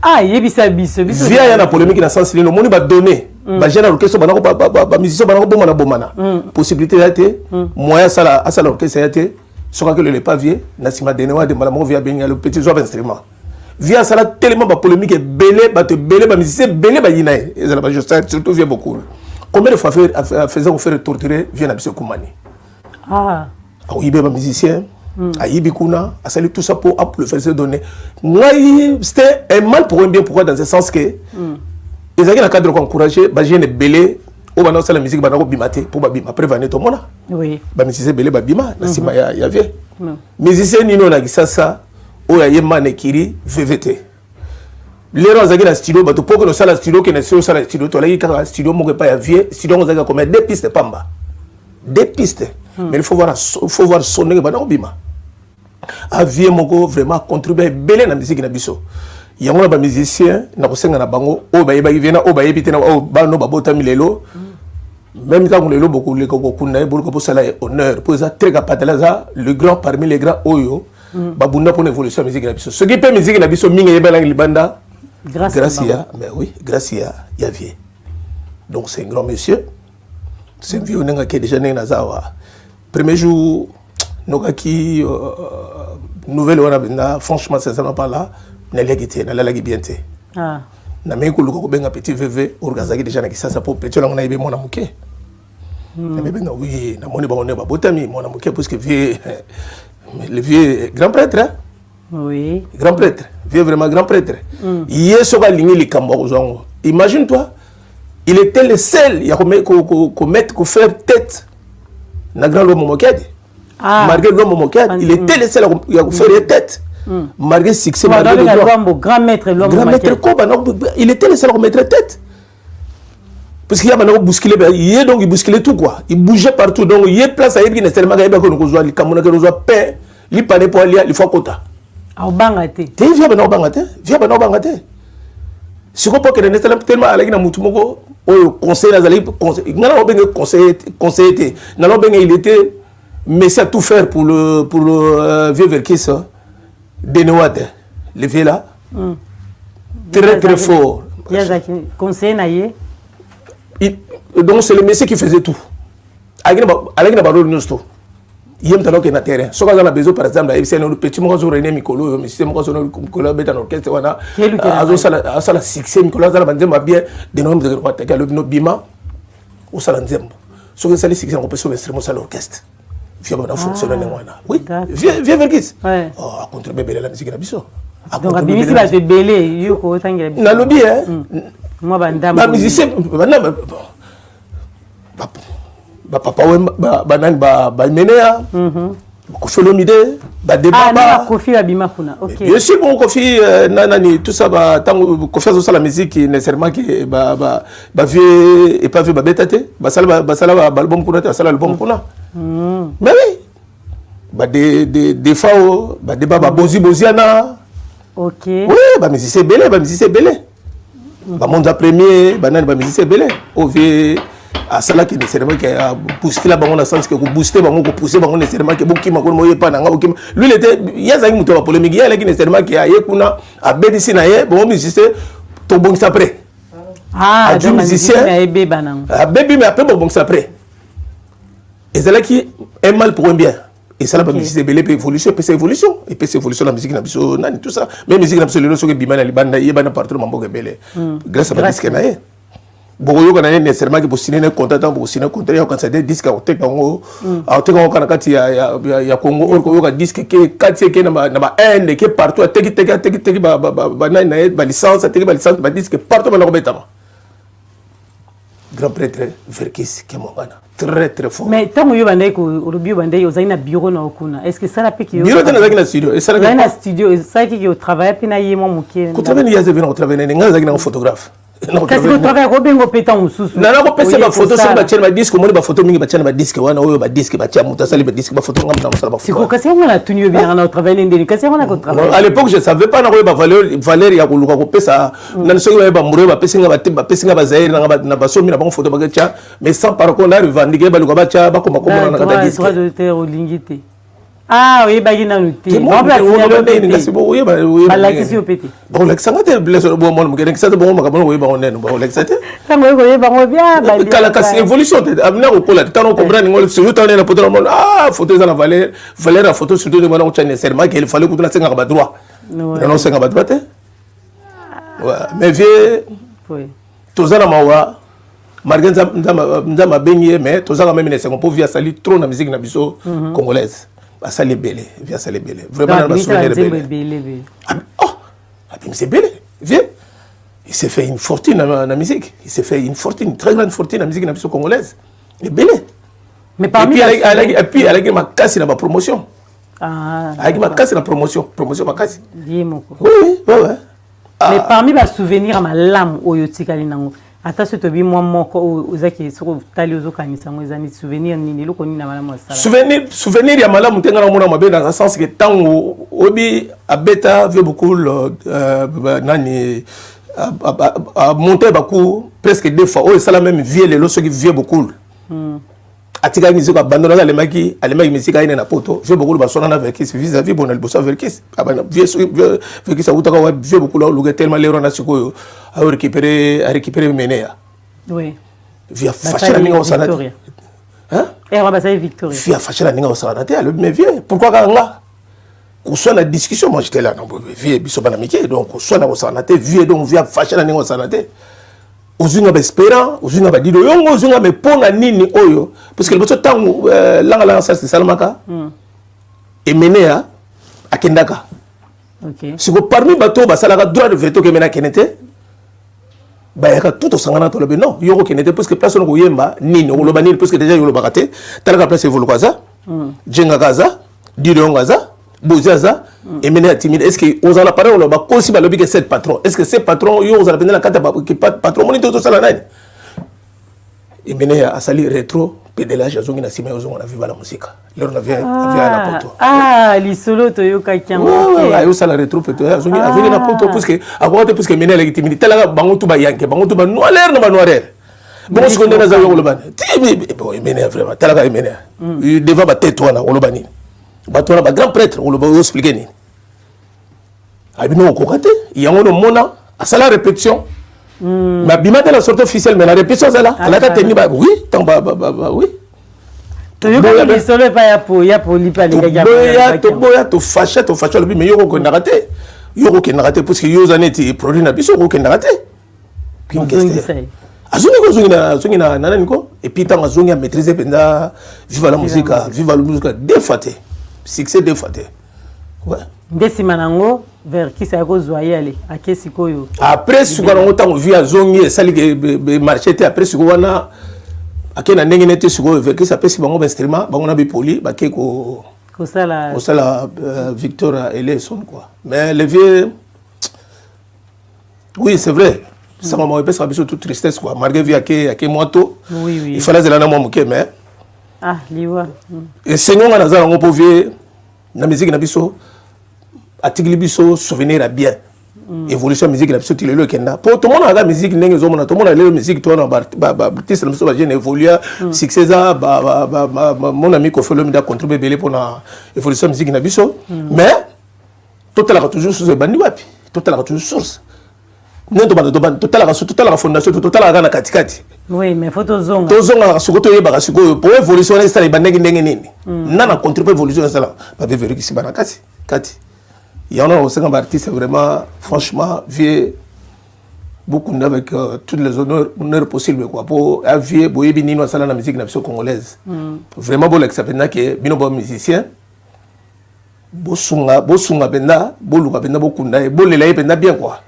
Ah, yebisa biso biso via ya na polémique na sens nini omoni ba données ba jeune orchestre banako ba musicien banako bomana bomana possibilité ya te moyen asala asala orchestre ya te soki akelele pas vie na nsima dene wana mbala moko via bengi le petit zwa ba instrument via asala tellement ba polémique ebele bato ebele ba musicien ebele bayina ye ezala ba Joseph surtout via beaucoup combien de fois faisait kofaire torturer via na biso ekumani. Ah. Akoyibi ba musicien ayibi kuna asali tout ça pour le faire donner ngai c'était un mal pour un bien. Pourquoi? Dans ce sens que ezalaki na cadre koencourager bajeune ebele oyo banda kosala musique banda kobima te mpo babima après vane tomona bamusicien ebele babima na nsima ya vie musicien nini oyo na Kisasa oyo ayemba na ekiri VVT lero azalaki na studio bato mpo okende osala studio okende studio osala studio tolaki kaka studio moko epai ya vie studio yango ezalaki combien deux pistes pamba deux pistes. Mais il faut voir son ndenge banda kobima avie moko vraiment contribuer ebele na musique na biso yango na bamusicien na kosenga na bango oyo bayebaki vie na oyo bayebi te na oyo bano babotami lelo même ntango lelo bokoleka kokunda ye boluka bosala ye honneur mpo eza très capable aza le grand parmi les grands oyo babunda mpona évolution ya musique na biso soki mpe musique na biso mingi eyebanaki libanda grâce ya mais oui grâce ya vie. Donc c'est un grand monsieur, c'est un vieux ndenge ake déjà ndenge naza awa premier jour nokaki nouvelle wana mpenza franchement sincèrement par là naliaki te nalalaki bien te. Nameki koluka kobenga petit VV oyo azalaki déjà na Kisasa mpo petit olango nayebi mwana moke. Na bebe nga, oui, namoni bango nde babotami mwana moke, puisque vieux, le vieux grand prêtre, hein? Oui. Grand prêtre, vieux vraiment grand prêtre. Ye soki alingi likambo, akozwa yango. Imagine toi, il était le seul ya komettre, kofaire tête na grand Lombo Mokiadi. Ah. Malgré Lombo Mokiadi, il était le seul ya kofaire ye tête malgré succès, malgré le droit. Lwambo, grand maître Lwambo. Grand maître Koba, non, il était le seul à remettre tête. Parce qu'il y a maintenant bousculé, il donc il bousculait tout quoi. Il bougeait partout. Donc il y a place à il nécessairement il y a que nous likambo na kozwa pain, lipane po alia, il faut kota. Aobanga te. Te, vieux bana obanga te, vieux bana obanga te. Siko po kende nécessairement tellement alaki na mutu moko oyo conseil nazali conseil. Ngana obenge conseiller, conseiller te. Nana obenge, il était messie à tout faire pour le vieux Verkis, hein. Denewade, le vieux là. Très très fort. Ye azalaki conseiller na ye. Donc c'est le messie qui faisait tout. Alaki na barole nyonso to ye moto alaki na terrain. Soki aza na besoin, par exemple, ayebisi ye petit moko azorene mikolo oyo, musicien moko azorene mikolo, abeta na orchestre wana, azosala succès mikolo, aza na banzembo ya bien. Deno moto ataki, alobi: "No, bima osala nzembo, soki esali succès, nakopesa yo instrument, osala orchestre." Vieux bana fonctionne ndenge wana. Oui, vieux Verkis acontribue ebele na musique na biso. Donc abimisi bato ebele, yo kotangela biso. Nalobi mwa bandambo. Bamusicien bana, bapapa Wemba, banani, baimenea, Kofi Olomide, badebaba. Kofi babima kuna? Ok. Bien sûr. Bon, Kofi nani, tout ça, ntango Kofi azosala musique, nécessairement ke bavieux epave babeta te, basala baalbum kuna te, basala album kuna. Mais oui, badefao, badeba, babozi boziana. Oui, bamusicien ebele, bamusicien ebele, bamonza premier, banani, bamusicien ebele oyo vieux asalaki, nécessairement ke abouscula bango na sens ke kobooste bango, kopousse bango, nécessairement ke bokima kuna, moyepa na nga, bokima. Lui, il était, ye azalaki moto ya bapolémique. Ye alaki nécessairement ke aye kuna, abebisi na ye bongo musicien, tobongisa après. Adui musicien abebi, mais après bobongisa après. Ezalaki un mal pour un bien. Esala bamusicien ebele mpe évolution, epesa évolution, epesa évolution na musique na biso, nani, tout ça. Mais musique na biso lelo, soki ebima na libanda, eyebana partout na mamboka ebele grâce à badisque na ye. Bokoyoka na ye nécessairement ke bosine ne contrat. Ntango bokosine contrat, ya kokanisa de disque, akoteka yango, akoteka yango kaka na kati ya Congo. Oyo koyoka disque ke kati eke na bainde, ke partout, ateki teki, ateki teki banani na ye, balicence, ateki balicence, badisque partout banda kobetama. Grand prêtre Verkis Kemongana, très très fort. Mais ntango yo bandaki, olobi yo bandaki, ozali na bureau na yo kuna, est ce que esala mpe? Bureau te, nazalaki na studio. Esalaki na studio, esalaki ke otravaille mpe na ye mwa moke? Kotravaille, ye azali na kotravaille nene, ngai nazalaki nango photographe. Kasi kotravaille, kobenga mpe ntango mosusu? Nana kopesa bafoto soki batia na badisque. Omoni bafoto mingi batia na badisque wana, oyo badisque batia, moto asali badisque, bafoto, ngambo na mosala bafoto. Siko kasi yango natuni yo, bengaka na otravaille ndeni, kasi yango na kotravaille? À l'époque, je savais pas nakoyeba valeur ya koluka kopesa nani. Soki bayeba mburo, bapesi nga, bapesi nga bazaire nanga na basomi na bango photo, baketia, mais sans par contre na revendiquer, baluka batya, bakoma komona na kati ya disque. Droit d'auteur olingi te? Ah, oyebaki nanu te? Balakisi yo mpe te? Bakolakisanga te, bomona moke nakisa te bongo makambo na koyeba ngo nene, bakolakisa te. Ntango oye koyeba ngo bien? Kala kasi évolution te, na kokola te, ntango comprendre ngo, surtout ntango nene poto, namona ah, photo eza na valeur, valeur ya photo, surtout ndenge wana kotya, nécessairement ke il fallait kutu nasengaka badroit, nana osenga badroit te. Mais vieux, toza na mawa malgré Nzambe abengi ye, mais toza quand même na esengo mpo vieux asali trop na musique na biso congolaise. Asali ebele, vieux asali ebele vraiment, na basouvenir ebele. Oh, abimisi ebele. Vieux, il s'est fait une fortune na musique, il s'est fait une fortune, une très grande fortune na musique na biso congolaise, ebele. Mais parmi Et puis alaki makasi na bapromotion, alaki makasi na promotion, promotion makasi. Ye moko? Oui. Mais parmi basouvenir ya malamu oyo otikali nango, ata soki tobi mwa moko oyo ozaki, soki otali ozokanisa yango, eza nini? Souvenir nini, eloko nini na malamu asala? Souvenir ya malamu te, ngai namona mabe dans un sens ke ntango oyebi abeta vieux Bokul, nani, amonte baku presque deux fois oyo esala même vieux lelo. Soki vieux Bokul atikaki musique, abandonaki, alemaki musique, ayine na poto, vieux Bokul baswana na Verkis vis-à-vis bona liboso ya Verkis. Vieux Verkis awutaka wa, vieux Bokul aoluka tellement lero wana sikoyo aorécupéré, arécupéré meneya. Vieux afâché na ndenge osala te. Victoria. Vieux afâché na ndenge osala te, alobi: "Mais vieux, pourquoi kaka nga?" Koswana, discussion, moi j'étais là. Non, vieux, biso bana mike, donc koswana, kosala te vieux. Donc vieux afâché na ndenge osala te. Ozwi nga baespérant, ozwi nga badido yongo, ozwi nga, mais mpo na nini oyo? Parce que liboso ntango Langa Langa Sasi esalamaka, Emeneya akendaka. Siko parmi bato oyo basalaka droit de veto, okemena akende te, bayaka tout tosangana, tolobi non, yo okokende te, puisque place wana koyemba nini, okoloba nini? Puisque déjà yo olobaka te. Talaka place Evoluka aza, Jengaka aza, Dido Yongo aza, Bozi aza, Emeneya timide. Est ce que ozala pareil? Oloba bakosi, balobi ke sept patron. Est ce que sept patron, yo ozala mpenza na kati ya patron? Moni te, ozosala nani? Emeneya asali rétro pédalage, azongi na nsima, ozonga na Viva la Musica lero na via na poto. Ah, lisolo toyokaki yango. Ayosala rétro pédalage, azongi, azongi na poto, puisque akoka te, puisque Emeneya aleki timide. Talaka bango tu bayanke, bango tu banoilere na banoirere. Bongo sikoyo ndenge naza, yo koloba ti bon, Emeneya vraiment, talaka Emeneya devant batete wana, oloba nini? Bato wana bagrand prêtre, oloba, oexpliquer nini? Abino okoka te. Yango nomona asala répétition, mais abima te na sortie officielle, mais na répétition azala, alata teni ba oui, ntango ba oui. Toyokaki lisolo epai ya poli mpe alekaki. Toboya, toboya, tofasha, tofasha. Alobi mais yo kokendaka te, yo kokendaka te, puisque yo oza neti produit na biso, okokendaka te. Azongi ko, azongi na, azongi na nani ko. Et puis ntango azongi, amaîtrise mpenza Viva la Musica, Viva la Musica deux fois te, succès deux fois te, ouais. Nde nsima nango Verckys aya kozwa ye, ale ake sikoyo. Après suka nango, ntango vi azongi, esali marché te. Après sikoyo wana ake na ndenge nete sikoyo Verckys apesi bango bainstrument, bango na bipoli bake ko kosala. Kosala Victor Eleson quoi. Mais le vieux, oui, c'est vrai, sango moko epesaka biso tout tristesse quoi, malgré vi ake mwa to. Oui. Il fallait azela na mwa moke, mais ah, liwa. Esengo nga naza yango mpo vie na musique na biso atikili biso souvenir ya bien. Évolution ya musique na biso ti lelo ekenda, mpo tomonaka kaka musique ndenge ezomona. Tomona lelo musique to wana baartiste na biso bajeune évolua, succès eza. Mon ami Koffi Olomide acontribue ebele mpona évolution ya musique na biso, mais totalaka toujours source ebandi wapi, totalaka toujours source ndenge tobanda, totalaka, totalaka fondation, totalaka kaka na katikati. Oui, mais faut tozonga. Tozongaka sikoyo, toyebaka sikoyo po évolution wana esala ebandaki ndenge nini, nana contribue évolution esala baveverikisi bana kati kati. Yango na kosenga baartiste vraiment, franchement, vie bokunda avec toutes les honneurs possibles quoi, po avie boyebi nini asala na musique na biso congolaise. Vraiment bolakisa mpenza ke bino ba musicien bosunga, bosunga mpenza, boluka mpenza, bokunda ye, bolela ye mpenza bien quoi.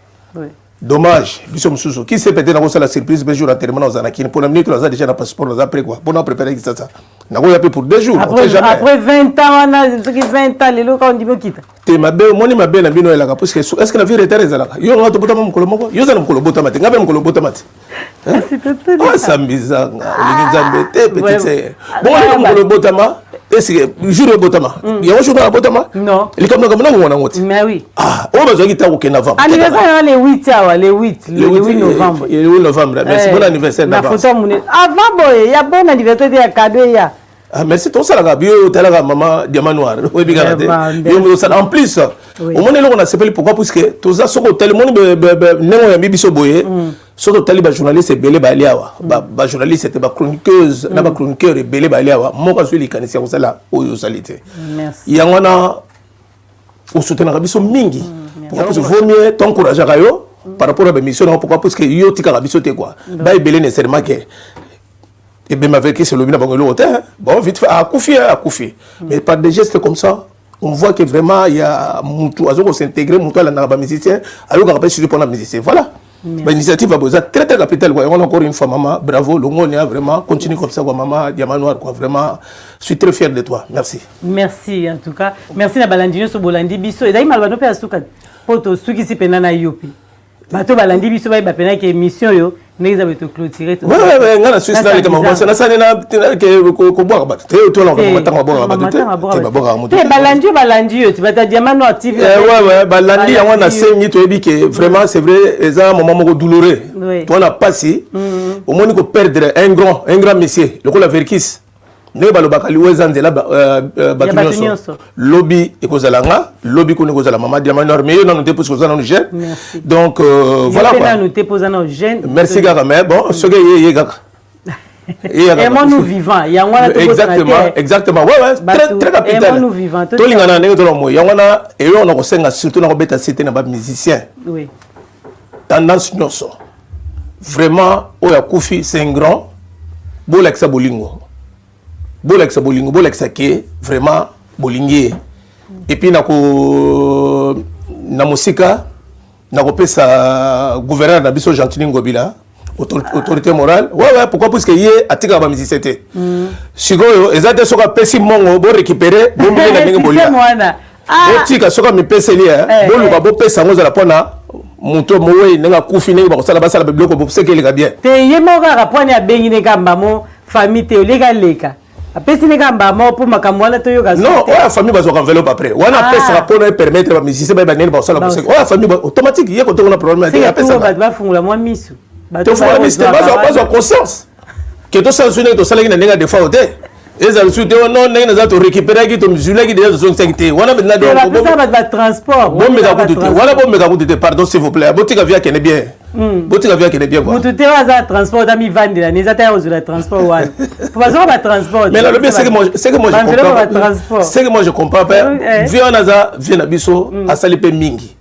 Dommage, biso mosusu qui sait, peut-être nakosala surprise mpe jour enterrement nakozala na Kini, mpona minute naza déjà na passeport, naza prêt quoi, mpona préparer Kinshasa, nakoya mpe pour 2 jours. Après, après 20 ans wana, soki 20 ans lelo kaka ondimi okita. Te, mabe omoni, mabe na bino elaka, puisque est ce que na vie retard ezalaka? Yo nga tobotama mokolo moko, yo oza na mokolo obotama te, nga mpe mokolo obotama te. Osambizanga olingi Nzambe te, petite sœur. Bongo lelo mokolo obotama, est-ce jour obotama yango jour abotama? Likambo nakambo nango nango te. Oyo bazwaki ntango kokende avant. Anniversaire le 8 awa, le 8, le 8 novembre. Le 8 novembre, merci, bon anniversaire. Na photo monene avant boye ya bon anniversaire te, ya cadeau ya. Ah, merci. Tosalaka bio, otalaka mama Diamant Noir, oyebi kaka te yo moto osala. En plus omoni eloko nasepeli, pourquoi? Puisque toza, soki otali, omoni ndenge oyambi biso boye, soki otali bajournaliste ebele bali awa, bajournaliste te, bachroniqueuse na bachroniqueur ebele bali awa, moko azwi likanisi ya kosala oyo osali te. Yango wana osoutenaka biso mingi. Pourquoi? Parce que vaut mieux toencourageaka yo par rapport à bamission nango. Pourquoi? Parce que yo otikaka biso te quoi. Baebele nécessairement ke ebema Verckys elobi na bango eloko te, bon, vite fait akufi, akufi. Mais par des gestes comme ça, on voit que vraiment il y a mutu azo s'intégrer, mutu alandaka bamusicien, ayokaka mpe surtout mpona musicien. Voilà, bainitiative ya boza très très capital quoi. Yango encore une fois, mama, bravo, longonia, vraiment, continue comme ça quoi, mama Diamant Noir quoi. Vraiment, je suis très fier de toi, merci. Merci en tout cas, merci na balandi nyonso bolandi biso. Ezali maloba no mpe ya suka mpo tosukisi mpena na yo mpe bato balandi biso bayeba mpena ke émission oyo ndenge eza boye, toclôture. Nga na Suisse naleka makambo nasani kobwaka bato te, tolaka matango babwakaka bato te, babwakaka moto. Te, balandi yo, balandi yo ti bato ya Diamant Noir TV. Balandi yango, nasengi, toyebi ke vraiment, c'est vrai, eza moment moko douloureux to na pasi. Omoni koperdre un grand monsieur lokola Verckys, ndenge balobaka liwa eza nzela bato nyonso. Lobi ekozala nga, lobi kuna ekozala mama Diamant Noir, mais yo nanu te, puisque oza nanu jeune. Donc voilà quoi, merci kaka. Mais bon, soki eye ye kaka. Aimons-nous vivant, yango wana. Exactement, exactement, ouais, très très capital. Aimons-nous vivant. Tolingana ndenge tola moi. Yango wana eyo na kosenga, surtout na kobeta sete na bamusicien tendance nyonso. Vraiment oyo akufi, c'est un grand. Bolakisa bolingo, bolakisa bolingo, bolakisa ke vraiment bolingi ye. Et puis nako na mosika, nakopesa gouverneur na biso Gentiny Ngobila, autorité morale. Ouais, pourquoi? Puisque ye atikaka bamusicien te. Sikoyo eza te soki apesi mbongo, borécupérer, bomili na ndenge bolia. Système wana. Ah. Botika, soki amipeseli, boluka bopesa yango, ezala mpona moto mowei ndenge akufi, ndenge bakosala, basala biloko bosekeleka bien. Te, ye moko kaka pwani abengi ne kamba mo famille te, oleka leka apesi ne kamba mo mpo makambo wana toyoka. Non, oyo ya famille bazwaka enveloppe après wana. Apesaka mpona epermettre bamusicien bayeba ndenge bakosala boseke. Oyo ya famille automatique, ye kotongo na problème te, apesaka. Bato bafungola mwa misu. Tofungola misu te, bazwa conscience ke tosala su ndenge tosalaki na ndenge ya defao te. Ezala su te non, ndenge naza torécupéraki, tomizulaki déjà, tozongisaki te wana maintenant. Bapesa bato batransport. Bomeka kutu te wana, bomeka kutu te. Pardon, s'il vous plaît, botika vie akende bien, botika vie akende bien quoi. Motu te oyo aza na transport ata mivandela ne eza ta ya kozwela transport wana po bazwaka batransport. Mais nalobi ce que moi je comprends, ce que moi je comprends pas, vie wana aza vie na biso, asali mpe mingi.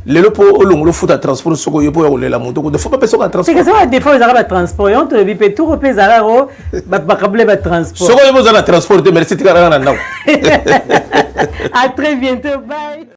Lelo mpo olongola ofuta transport, soki oyo mpo ya kolela moto kuta, faut bapesa oka transport. Soki défaut ezalaka batransport, yango tolobi mpe tour mpe ezalaka o bato bakabule batransport. Soki oyebi oza na transport te, merci, tikala kaka na ndako. À très bientôt, bye.